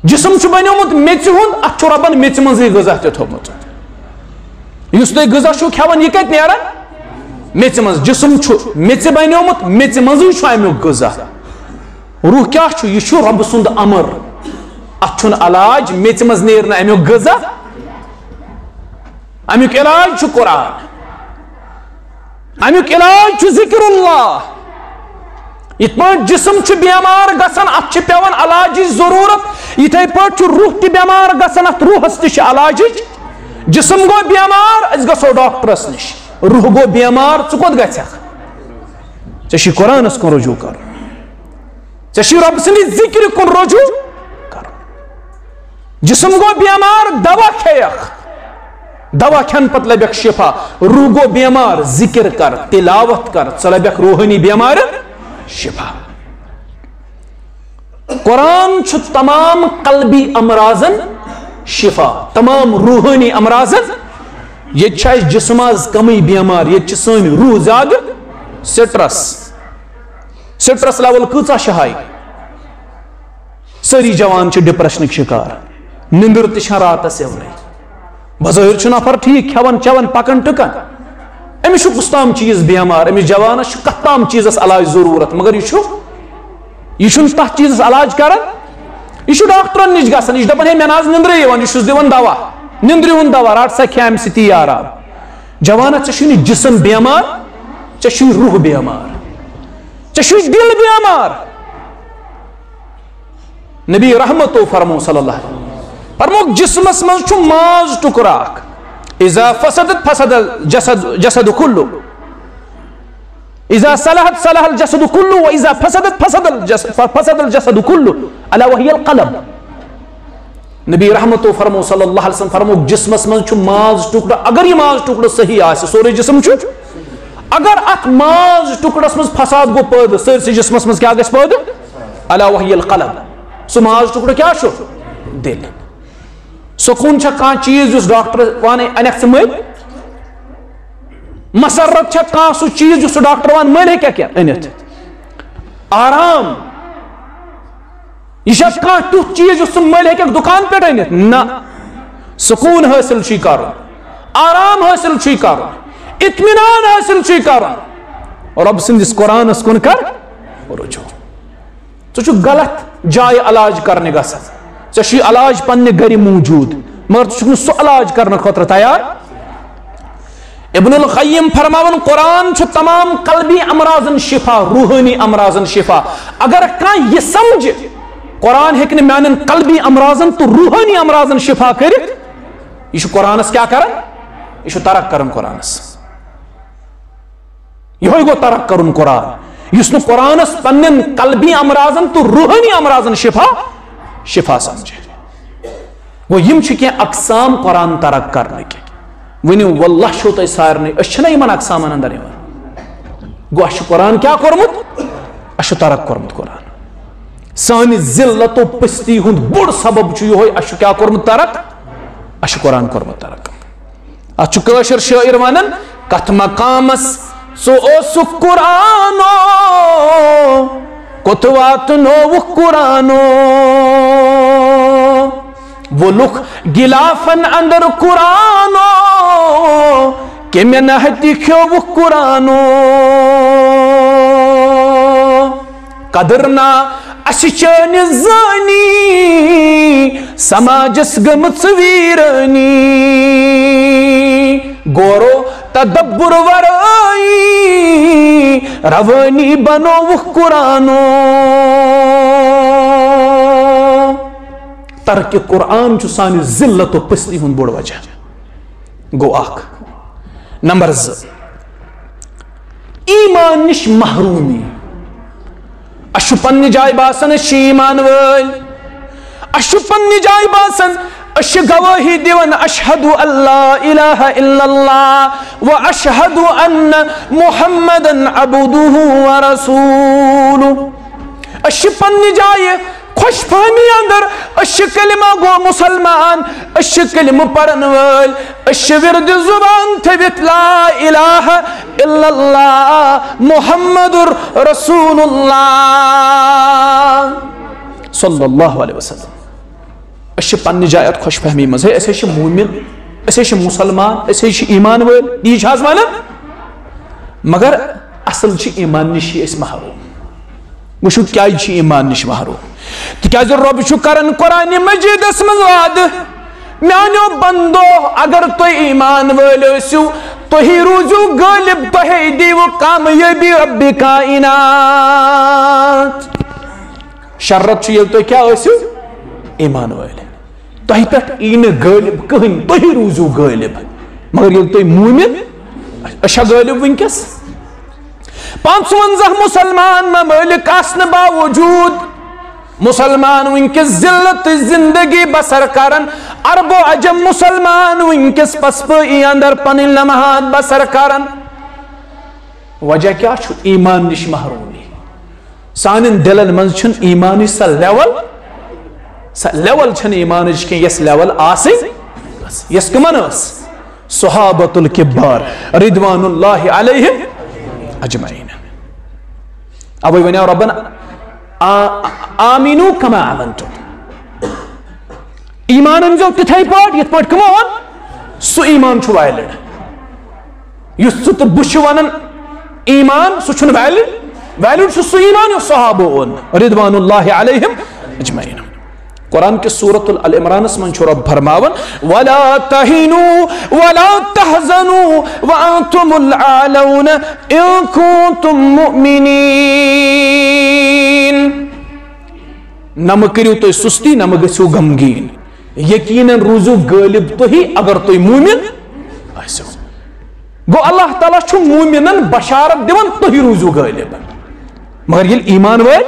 جسم چھُ بنیومُت میٚژِ ہُنٛد، اتھ چھُ رۄبن میٚژِ منٛزٕے غذا تہِ تھوٚومُت۔ یُس تُہۍ غذا چھِو کھٮ۪وان، یہِ کتہِ نیران؟ میٚژِ منٛز۔ جسم چھُ میٚژِ بنیومُت، میٚژِ منٛزٕے چھُ امیُک غذا۔ روح کیٛاہ چھُ؟ یہِ چھُ رۄبہٕ سُنٛد امر۔ اتھ چھُنہٕ علاج، میٚژِ منٛز نیرِ نہٕ امیُک غذا۔ امیُک علاج چھُ قرآن، امیُک علاج چھُ ذکر اللہ۔ یِتھ پٲٹھۍ جسم چھُ بیمار گژھان، اتھ چھِ پٮ۪وان علاجٕچ ضروٗرت، یِتھے پٲٹھۍ چھُ روح تہِ بیمار گژھان، اتھ روحس تہِ چھِ علاجٕچ۔ جسم گوٚو بیمار، أسۍ گژھو ڈاکٹرس نِش۔ روح گوٚو بیمار، ژٕ کوٚت گژھکھ؟ ژےٚ چھُے قرآنس کُن رجوع کرُن، ژےٚ چھُے رۄب سٕنٛدِ ذکرِ کُن رجوع کرُن۔ جسم گوٚو بیمار، دوا کھیٚیَکھ۔ دوا کھٮ۪نہٕ پتہٕ لبٮ۪کھ شفا۔ روح گوٚو بیمار، ذکر کر، تلاوت کر، ژٕ لبٮ۪کھ روحٲنی بیمارِ شفا۔ قرآن چھُ تمام قلبی امراضن شفا، تمام روحٲنی امراضن۔ ییٚتہِ چھِ اَسہِ جسم آز کمٕے بیمار، ییٚتہِ چھِ سٲنۍ روح زیادٕ سٹرس۔ سٹرس لیول کۭژاہ چھِ ہاے؟ سٲری جوان چھِ ڈپریشنٕکۍ شکار، نِندٕر تہِ چھَنہٕ راتس یِونٕے۔ بظٲہِر چھُ نفر ٹھیٖک، کھٮ۪وان چٮ۪وان پکان ٹُکان، أمِس چھُ کُس تام چیٖز بیمار، أمِس جوانس چھُ کتھ تام چیٖزس علاج ضروٗرت، مگر یہِ چھُ، یہِ چھُنہٕ تتھ چیٖزس علاج کران۔ یہِ چھُ ڈاکٹرن نِش گژھان، یہِ چھُ دپان، "ہے، مےٚ نہ حظ نِندرٕے یِوان، یہِ چھُس دِوان دوا، نِندرِ ہُنٛد دوا، رٹ سا کھےٚ امہِ سۭتی آرام۔" جوانا، ژےٚ چھُے نہٕ جسم بیمار، ژےٚ چھُے روح بیمار، ژےٚ چھُے دل بیمار۔ نبی رحمتو فرمو صلی اللہ علیہ وسلم، فرموک، جسمس منٛز چھُ ماز ٹُکرٕ اکھ، اذا فسدت فسد الجسد، جسد کلو، اذا صلحت صلح الجسد کلو، و اذا فسدت فسد الجسد، فسد الجسد کلو، الا وهي القلب۔ نبی رحمتو فرمو صلی اللہ علیہ وسلم، فرموک، جسمس منٛز چھُ ماز ٹُکرٕ، اگر یہِ ماز ٹُکرٕ صحیح آسہِ، سورُے جسم چھُ، اگر اتھ ماز ٹُکرس منٛز فساد گوٚو پٲدٕ، سٲرسٕے جسمس منٛز کیٛاہ گژھِ پٲدٕ؟ الا وهي القلب۔ سُہ ماز ٹُکرٕ کیٛاہ چھُ؟ دِل۔ سکوٗن چھا کانٛہہ چیٖز یُس ڈاکٹر ونے انکھ ژٕ مٔلۍ؟ مسرت چھا کانٛہہ سُہ چیٖز یُس سُہ ڈاکٹر ون مٔلۍ ہیٚکہِ کینٛہہ أنِتھ؟ آرام، یہِ چھا کانٛہہ تیُتھ چیٖز یُس سُہ مٔلۍ ہیٚکہِ دُکان پٮ۪ٹھ أنِتھ؟ نہ۔ سکوٗن حٲصِل چھُے کرُن، آرام حٲصِل چھُے کرُن، اطمینان حٲصِل چھُے کرُن۔ رۄب سٕنٛدِس قرآنس کُن کر رجوع۔ ژٕ چھُکھ غلط جایہِ علاج کرنہِ گژھان۔ ژےٚ چھُے علاج پننہِ گرِ موجود، مگر ژٕ چھُکھ نہٕ سُہ علاج کرنہٕ خٲطرٕ تیار۔ ابن القیم فرماوان، قرآن چھُ تمام قلبی امراضن شفا، روحٲنی امراضن شفا۔ اگر کانٛہہ یہِ سمجھِ، قرآن ہیٚکہِ نہٕ میانٮ۪ن قلبی امراضن تہٕ روحٲنی امراضن شفا کٔرِتھ، یہِ چھُ قرآنس کیٛاہ کران؟ یہِ چھُ ترک کران قرآنس۔ یِہوٚے گوٚو ترک کرُن قرآن، یُس نہٕ قرآنس پننٮ۪ن قلبی امراضن تہٕ روحٲنی امراضن شفا، شفا سمجھِ۔ گوٚو، یِم چھِ کینٛہہ اقسام قرآن ترک کرنٕکۍ۔ ؤنِو، واللہ چھُو تۄہہِ سارنٕے، أسۍ چھِنہ یِمن اقسامن اندر یِوان؟ گوٚو، اَسہِ چھُ قرآن کیٛاہ کوٚرمُت؟ اَسہِ چھُ ترک کوٚرمُت قرآن۔ سانہِ ذلت و پستی ہُنٛد بوٚڑ سبب چھُ یِہوٚے، اَسہِ چھُ کیٛاہ کوٚرمُت ترک؟ اَسہِ چھُ قرآن کوٚرمُت ترک۔ اتھ چھُ کٲشِر شٲعر ونان، کتھ مقامس ژٕ اوسُکھ قرآنو، کوٚت واتنووُکھ قرآنو؟ وولُکھ غلافن اندر قرآنو، کمہِ نہتہِ کھیووُکھ قرآنو؟ قدر نا اسہِ چٲنہِ زٲنی، سماجس گٔمٕژ ویرٲنی۔ غورو تدبر ورٲیی، روٲنی بنووُکھ قرآنو۔ ترک قرآن چھُ سانہِ ذلت و پستی ہُنٛد بوٚڑ وجہ۔ گوٚو اکھ۔ نمبر زٕ، ایمان نِش محرومی۔ اَسہِ چھُ پننہِ جایہِ باسان أسۍ چھِ ایمان وٲلۍ، اَسہِ چھُ پننہِ جایہِ باسان أسۍ چھِ گوٲہی دِوان، اشہد ان لا الہ الا اللہ و اشہد ان محمدا عبدہ و رسولہ۔ أسۍ چھِ پننہِ جایہِ خۄش فہمی اندر، أسۍ چھِ کلمہ گو مسلمان، أسۍ چھِ کلمہ پرن وٲلۍ، أسۍ چھِ ورد زبان تھٲوِتھ لا الہ الا اللہ محمد رسول اللہ صلی اللہ علیہ وسلم۔ أسۍ چھِ پننہِ جایہِ اتھ خۄش فہمی منٛز، ہے، أسۍ ہے چھِ مومن، أسۍ ہے چھِ مسلمان، أسۍ ہے چھِ ایمان وٲلۍ، یی چھِ حظ ونان؟ مگر اصل چھِ ایمان نِش أسۍ محروم۔ وٕچھِو کیازِ چھِ ایمان نِش محروم۔ تِکیازِ رۄب چھُ کران قرآن مجیدس منٛز وعدٕ، میانیو بندو، اگر تُہۍ ایمان وٲلۍ ٲسِو، تُہی روٗزِو غٲلب، تۄہے دیٖوٕ کامیٲبی رب کائنات۔ شرط چھُ ییٚلہِ تُہۍ کیٛاہ ٲسِو؟ ایمان وٲلۍ۔ تۄہہِ پٮ۪ٹھ یی نہٕ غٲلب کٕہٕنۍ، تُہی روٗزِو غٲلب۔ مگر ییٚلہِ تُہۍ موٗمِن، أسۍ چھا غٲلب وٕنکیٚس؟ پانٛژوَنٛزاہ مسلمان ممالک آسنہٕ باوجود مسلمان وٕنکیٚس ذلت زندگی بسر کران، عرب و عجم مسلمان وٕنکیٚس پسپٲیی اندر پنٕنۍ لمحات بسر کران۔ وجہ کیٛاہ چھُ؟ ایمان نِش محرومی۔ سانٮ۪ن دِلن منٛز چھُنہٕ ایمانٕچ سۄ level، سۄ level چھَنہٕ ایمانٕچ کینٛہہ، یۄس level آسٕنۍ ٲس۔ یۄس کٕمن ٲس؟ صحابۃ الکبار رضوان اللہ علیہم اجمعین۔ اوے ونیو ربن، آ-، آمینو کما آمنتم۔ ایمان أنزیو تِتھے پٲٹھۍ یِتھ پٲٹھۍ کٕمو اوٚن۔ سُہ ایمان چھُ valid۔ یُس ژٕ تہٕ بہٕ چھِ ونان ایمان، سُہ چھُنہٕ valid۔ Valid چھُ سُہ ایمان یُس صحابو اوٚن رضوان اللہ علیہم اجمعین۔ قرآن کِس سورۃ ال عمرانس منٛز چھُ رب فرماوان، ولا تہنوا ولا تحزنوا وانتم الاعلون ان کنتم مؤمنین۔ نہ مہ کٔرِو تُہۍ سُستی، نہ مہ گٔژھِو غمگیٖن۔ یقیناً روٗزِو غٲلب تُہی اگر تُہۍ موٗمِن ٲسِو۔ گوٚو، اللہ تعالیٰ چھُ موٗمِنن بشارت دِوان، تُہی روٗزِو غٲلب۔ مگر ییٚلہِ ایمان وٲلۍ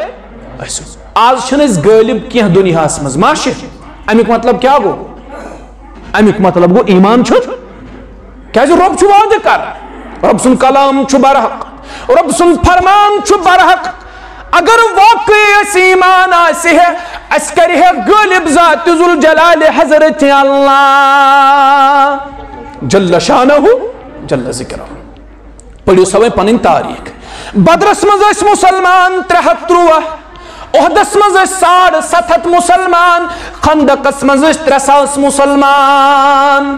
ٲسِو۔ آز چھِنہٕ أسۍ غٲلب کینٛہہ دُنیاہس منٛز، ما چھِ؟ اَمیُک مطلب کیٛاہ گوٚو؟ اَمیُک مطلب گوٚو، ایمان چھُ، کیٛازِ رۄب چھُ وعدٕ کران، رۄب سُنٛد کلام چھُ برحق، رۄب سُنٛد فرمان چھُ برحق۔ اگر واقعی اَسہِ ایمان آسہِ ہے، اَسہِ کرِ ہے غٲلب ذات ذوالجلال حضرت اللہ جل شانہ جل ذکرہ۔ پٔرِو سا وۄنۍ پنٕنۍ تاریخ۔ بدرس منٛز ٲسۍ مسلمان ترٛےٚ ہتھ ترٛواہ، احدس منٛز ٲسۍ ساڑ ستھ ہتھ مسلمان، خندقس منٛز ٲسۍ ترٛےٚ ساس مسلمان۔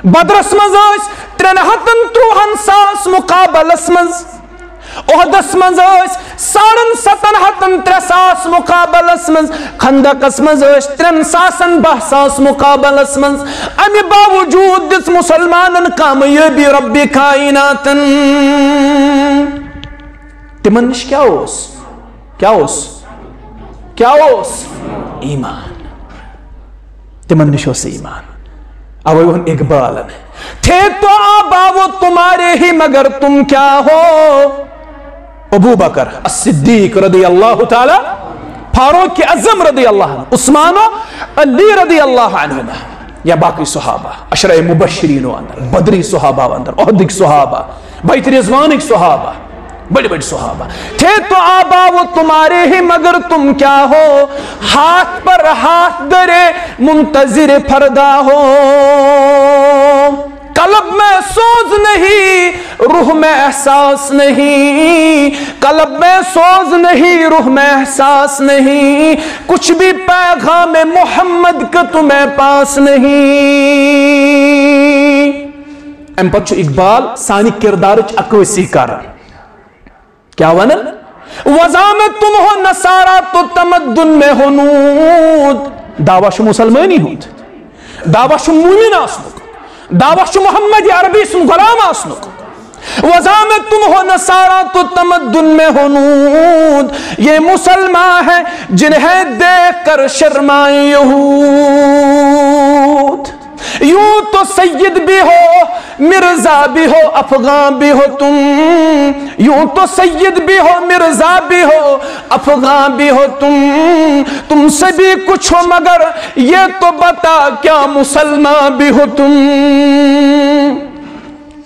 بدرس منٛز ٲسۍ ترٛٮ۪ن ہتن ترٛوہن ساس مقابلس منٛز، احدس منٛز ٲسۍ ساڑن ستن ہتن ترٛےٚ ساس مقابلس منٛز، خندقس منٛز ٲسۍ ترٛٮ۪ن ساسن باہ ساس مقابلس منٛز۔ امہِ باوجود دِژ مسلمانن کامیٲبی رب کائناتن۔ تِمن نِش کیٛاہ اوس؟ کیٛاہ اوس؟ کیٛاہ اوس؟ ایمان۔ تِمن نِش اوس ایمان۔ اوے ووٚن اقبالن، تھے تو آبا و تمہارے ہی مگر تم کیا ہو؟ ابو بکر الصدیق رضی اللہ تعالی، فاروق اعظم رضی اللہ عنہ، عثمان و علی رضی اللہ عنہما، یا باقی صحابہ، عشرہ مبشرین و اندر، بدری صحابہ و اندر، احدک صحابہ، بیت رضوانک صحابہ، بڑے بڑے صحابہ۔ تھے تو آبا و تمہارے ہی مگر تم کیا ہو، ہاتھ پر ہاتھ دھرے منتظر فردا ہو۔ قلب میں سوز نہیں، روح میں احساس نہیں، قلب میں سوز نہیں، روح میں احساس نہیں، کچھ بھی پیغام محمد کا تمہیں پاس نہیں۔ امہِ پتہٕ چھُ اقبال سانہِ کردارٕچ عکٲسی کران۔ کیٛاہ ونان؟ وضع میں تم ہو نصارا تو تمدن میں ہنود۔ دعویٰ چھُ مسلمٲنی ہُنٛد، دعویٰ چھُ مومن آسنُک، دعویٰ چھُ محمد عربی سُنٛد غلام آسنُک۔ وضع میں تم ہو نصارا تو تمدن میں ہنود، یہ مسلمان ہے جنہیں دیکھ کر شرمائے یہود۔ یوں تو سید بھی ہو، مرزا بھی ہو، افغان بھی ہو تم، یوں تو سید بھی ہو، مرزا بھی ہو، افغان بھی ہو تم، تم سے بھی کچھ ہو مگر یہ تو بتا کیا مسلمان بھی ہو تم؟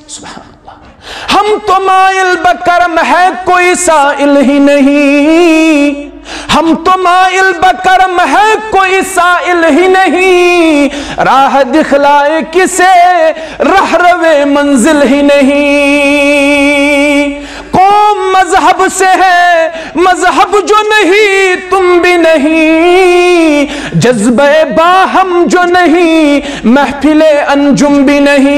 سبحان اللہ۔ ہم تو مائل بکرم ہے، کوئی سائل ہی نہیں، ہم تو مائل بکرم ہے، کوئی سائل ہی نہیں، راہ دکھلائے کسے رہ روے منزل ہی نہیں۔ قوم مذہب سے ہے، مذہب جو نہیں تم بھی نہیں، جذبہ باہم جو نہیں محفل انجم بھی نہیں۔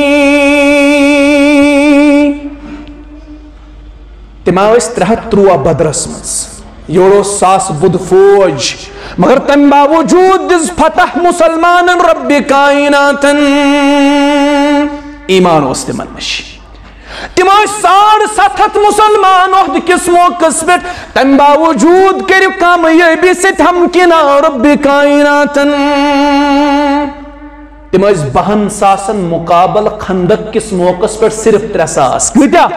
تِم آو أسۍ ترٛےٚ ہَتھ تُرٛواہ بدرس منٛز، یورٕ اوس ساس بُدھ فوج، مگر تمہِ باوجود دِژ فتح مسلمانن رب کائناتن۔ ایمان اوس تِمن نِش۔ تِم ٲسۍ ساڑ ستھ ہتھ مسلمان عہد کِس موقعس پٮ۪ٹھ، تمہِ باوجود کٔرِو کامیٲبی سۭتۍ ہمکنار رب کائناتن۔ تِم ٲسۍ بہن ساسن مقابل خندق کِس موقعس پٮ۪ٹھ صرف ترٛےٚ ساس۔ کۭتیاہ؟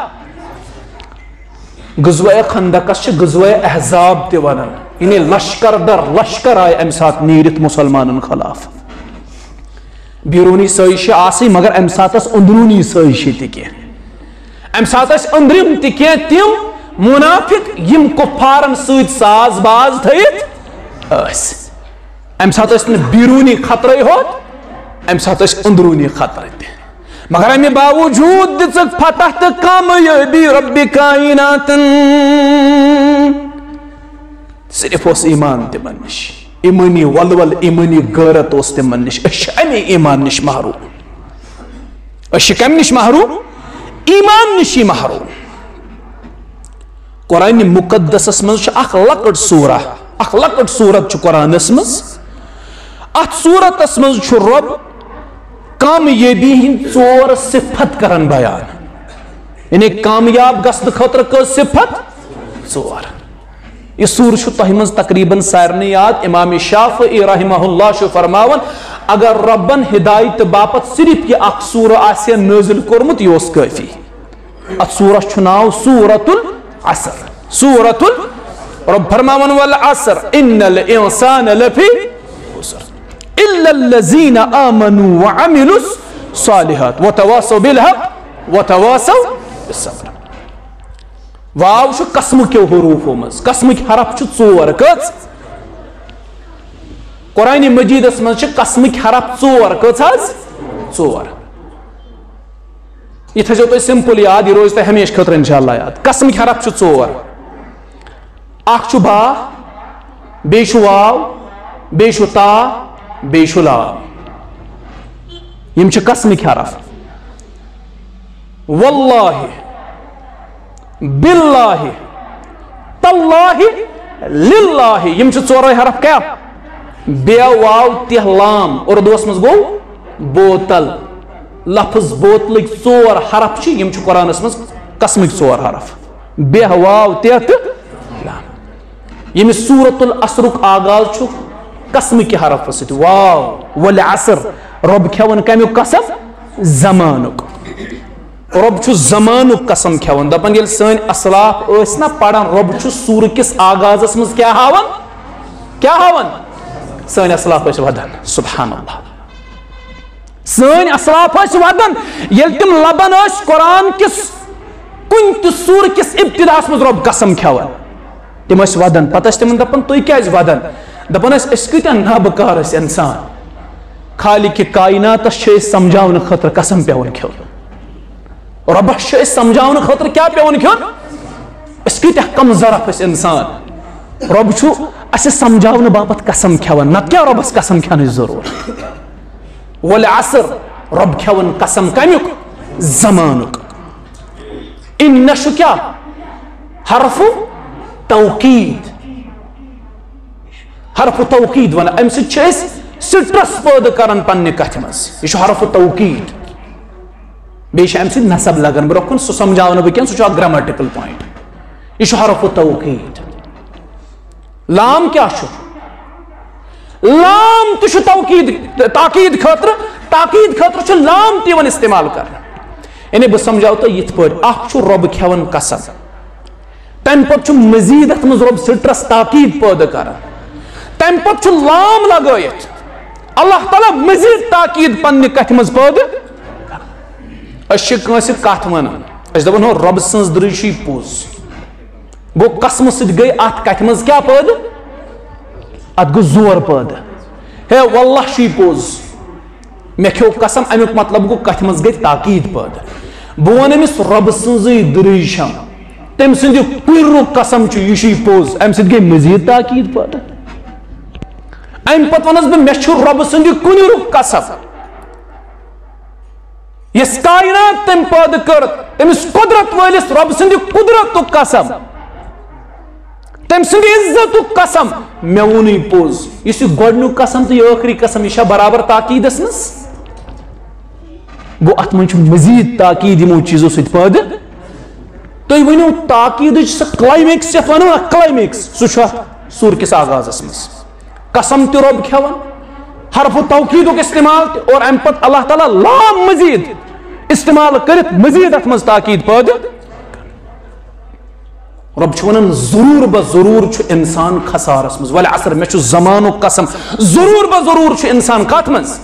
غزوہ خندقس چھِ غزوہ احزاب تہِ ونان، یعنی لشکر در لشکر آیہِ امہِ ساتہٕ نیٖرِتھ مسلمانن خلاف۔ بیرونی سٲزشہِ آسٕے، مگر امہِ ساتہٕ ٲس أنٛدروٗنی سٲزشہِ تہِ کینٛہہ۔ امہِ ساتہٕ ٲسۍ أنٛدرِم تہِ کینٛہہ تِم منافق، یِم کفارن سۭتۍ ساز باز تھٲیِتھ ٲسۍ۔ امہِ ساتہٕ ٲسۍ نہٕ بیرونی خطرے ہوت، امہِ ساتہٕ ٲسۍ أنٛدروٗنی خطرٕ تہِ۔ مگر امہِ باوجود دِژٕکھ فتح تہٕ کامیٲبی رب کائناتن۔ صرف اوس ایمان تِمن نِش، ایمٲنی ولول، ایمٲنی غیرت اوس تِمن نِش۔ أسۍ چھِ امی ایمان نِش محروم۔ أسۍ چھِ کمہِ نِش محروم؟ ایمان نِشی محروم۔ قرآن مقدسس منٛز چھُ اکھ لۄکٕٹ سورہ، اکھ لۄکٕٹ سورت چھُ قرآنس منٛز۔ اتھ سورتس منٛز چھُ رب کامیٲبی ہٕنٛدۍ ژور صفت کران بیان۔ یعنی کامیاب گژھنہٕ خٲطرٕ کٔژ صفت؟ ژور۔ یہِ سورہ چھُ تۄہہِ منٛز تقریباً سارنٕے یاد۔ امام شافعی رحمہ اللہ چھُ فرماوان، اگر ربن ہدایت باپتھ صرف یہِ اکھ سورہ آسہِ ہا نٲزِل کوٚرمُت، یہِ اوس کٲفی۔ اتھ سورس چھُ ناو سورۃ العصر۔ سورۃ ال-، رب فرماوان، "والعصر ان الانسان لفی خسر الا الذین آمنوا وعملوا الصالحات وتواصوا بالحق وتواصوا بالصبر۔" واو چھُ قسمہٕ کیو حروفو منٛز۔ قسمٕکۍ حرف چھِ ژور۔ کٔژ؟ قرآن مجیدس منٛز چھِ قسمٕکۍ حرف ژور۔ کٔژ حظ؟ ژور۔ یہِ تھٲیزیو تُہۍ simple یاد، یہِ روزِ تۄہہِ ہمیشہِ خٲطرٕ انشاءاللہ یاد۔ قسمٕکۍ حرف چھِ ژور۔ اکھ چھُ با، بیٚیہِ چھُ واو، بیٚیہِ چھُ تا، بیٚیہِ چھُ لام۔ یِم چھِ قسمٕکۍ حرف۔ واللہ، باللہ، تاللہ، للہ۔ یِم چھِ ژورے حرف کیٛاہ؟ بے واو تہ لام۔ اردوس منٛز گوٚو بوتل۔ لفظ بوتلٕکۍ ژور حرف چھِ، یِم چھِ قرآنس منٛز قسمٕکۍ ژور حرف۔ بے واو تہ تہٕ لام۔ ییٚمہِ سورۃ العصرُک آغاز چھُ قسمٕکہِ حرفہٕ سۭتۍ، واو، والعصر، رۄب کھٮ۪وان کمیُک قسم؟ زمانُک۔ رۄب چھُ زمانُک قسم کھٮ۪وان، دپان ییٚلہِ سٲنۍ اسلاف ٲسۍ نا پران، رۄب چھُ سورٕ کِس آغازس منٛز کیٛاہ ہاوان؟ کیٛاہ ہاوان؟ سٲنۍ اسلاف ٲسۍ ودان۔ سبحان اللہ۔ سٲنۍ اسلاف ٲسۍ ودان، ییٚلہِ تِم لبان ٲسۍ قرآن کِس کُنہِ تہِ سورٕ کِس ابتداہس منٛز رۄب قسم کھٮ۪وان۔ تِم ٲسۍ ودان، پتہٕ ٲسۍ تِمن دپان، "تُہۍ کیازِ ودان؟" دپان ٲسۍ، "أسۍ کۭتیاہ نابکار ٲسۍ انسان، خالق کائناتس چھِ أسۍ سمجھاونہٕ خٲطرٕ قسم پٮ۪وان کھیوٚن، رۄبس چھِ أسۍ سمجھاونہٕ خٲطرٕ کیٛاہ پٮ۪وان کھیوٚن؟ أسۍ کۭتیاہ کم ظرف ٲسۍ انسان، رۄب چھُ اسہِ سمجھاونہٕ باپتھ قسم کھٮ۪وان، نتہٕ کیٛاہ رۄبس قسم کھٮ۪نٕچ ضروٗرت؟" والعصر، رۄب کھٮ۪وان قسم کمیُک؟ زمانُک۔ ان چھُ کیٛاہ؟ حرف توکید۔ حرف توکید ونان، امہِ سۭتۍ چھِ أسۍ stress پٲدٕ کران پننہِ کتھِ منٛز۔ یہِ چھُ حرف توکید۔ بیٚیہِ چھِ اَمہِ سۭتۍ نصب لگان برٛونٛہہ کُن، سُہ سمجھاونہٕ بہٕ کینٛہہ، سُہ چھُ اکھ grammatical point۔ یہِ چھُ حرف توکید۔ لام کیٛاہ چھُ؟ لام تہِ چھُ توکید، تاکید خٲطرٕ، تاکید خٲطرٕ چھُ لام تہِ یِوان استعمال کرنہٕ۔ یعنی بہٕ سمجھاو تۄہہِ یِتھ پٲٹھۍ، اکھ چھُ رۄب کھٮ۪وان قسم، تَمہِ پتہٕ چھُ مزید اَتھ منٛز رۄب سٕٹرس تاکید پٲدٕ کران، تَمہِ پتہٕ چھُ لام لگٲیِتھ اللہ تعالیٰ مزید تاکید پننہِ کتھِ منٛز پٲدٕ۔ أسۍ چھِ کٲنٛسہِ کتھ ونان، أسۍ دپان، ہو، رۄبہٕ سٕنٛز درٕے چھُے پوٚز۔ گوٚو، قسمہٕ سۭتۍ گٔے اتھ کتھِ منٛز کیٛاہ پٲدٕ؟ اتھ گوٚو زور پٲدٕ۔ ہے، واللہ چھُے پوٚز، مےٚ کھیوٚو قسم، امیُک مطلب گوٚو، کتھِ منٛز گٔے تاکید پٲدٕ۔ بہٕ ونہٕ أمِس، رۄبہٕ سٕنٛزٕے درٕے چھم، تٔمۍ سٕنٛدِ کُنرُک قسم چھُ، یہِ چھُے پوٚز۔ امہِ سۭتۍ گٔے مزید تاکید پٲدٕ۔ امہِ پتہٕ ونس بہٕ، مےٚ چھُ رۄبہٕ سٕنٛدِ کُنرُک قسم، یُس کائنات تٔمۍ پٲدٕ کٔر، تٔمِس قدرت وٲلِس رۄبہٕ سٕنٛدِ قدرتُک قسم، تٔمۍ سٕنٛدِ عزتُک قسم، مےٚ ووٚنُے پوٚز۔ یُس یہِ گۄڈٕنیُک قسم تہٕ یہِ ٲخری قسم، یہِ چھا برابر تاکیٖدس منٛز؟ گوٚو، اتھ منٛز چھُ مزید تاکیٖد یِمو چیٖزو سۭتۍ پٲدٕ۔ تُہۍ ؤنِو، تاکیٖدٕچ سۄ climax یتھ ونو نا، climax، سُہ چھُ اتھ سورٕ کِس آغازس منٛز۔ قسم تہِ رۄب کھٮ۪وان، حرف توکیدُک استعمال تہِ، اور امہِ پتہٕ اللہ تعالیٰ لام مزید استعمال کٔرِتھ مزید اتھ منٛز تاکید پٲدٕ۔ رۄب چھُ ونان، ضروٗر بہ ضروٗر چھُ انسان خسارس منٛز۔ والعصر، مےٚ چھُ زمانُک قسم، ضروٗر بہ ضروٗر چھُ انسان کتھ منٛز؟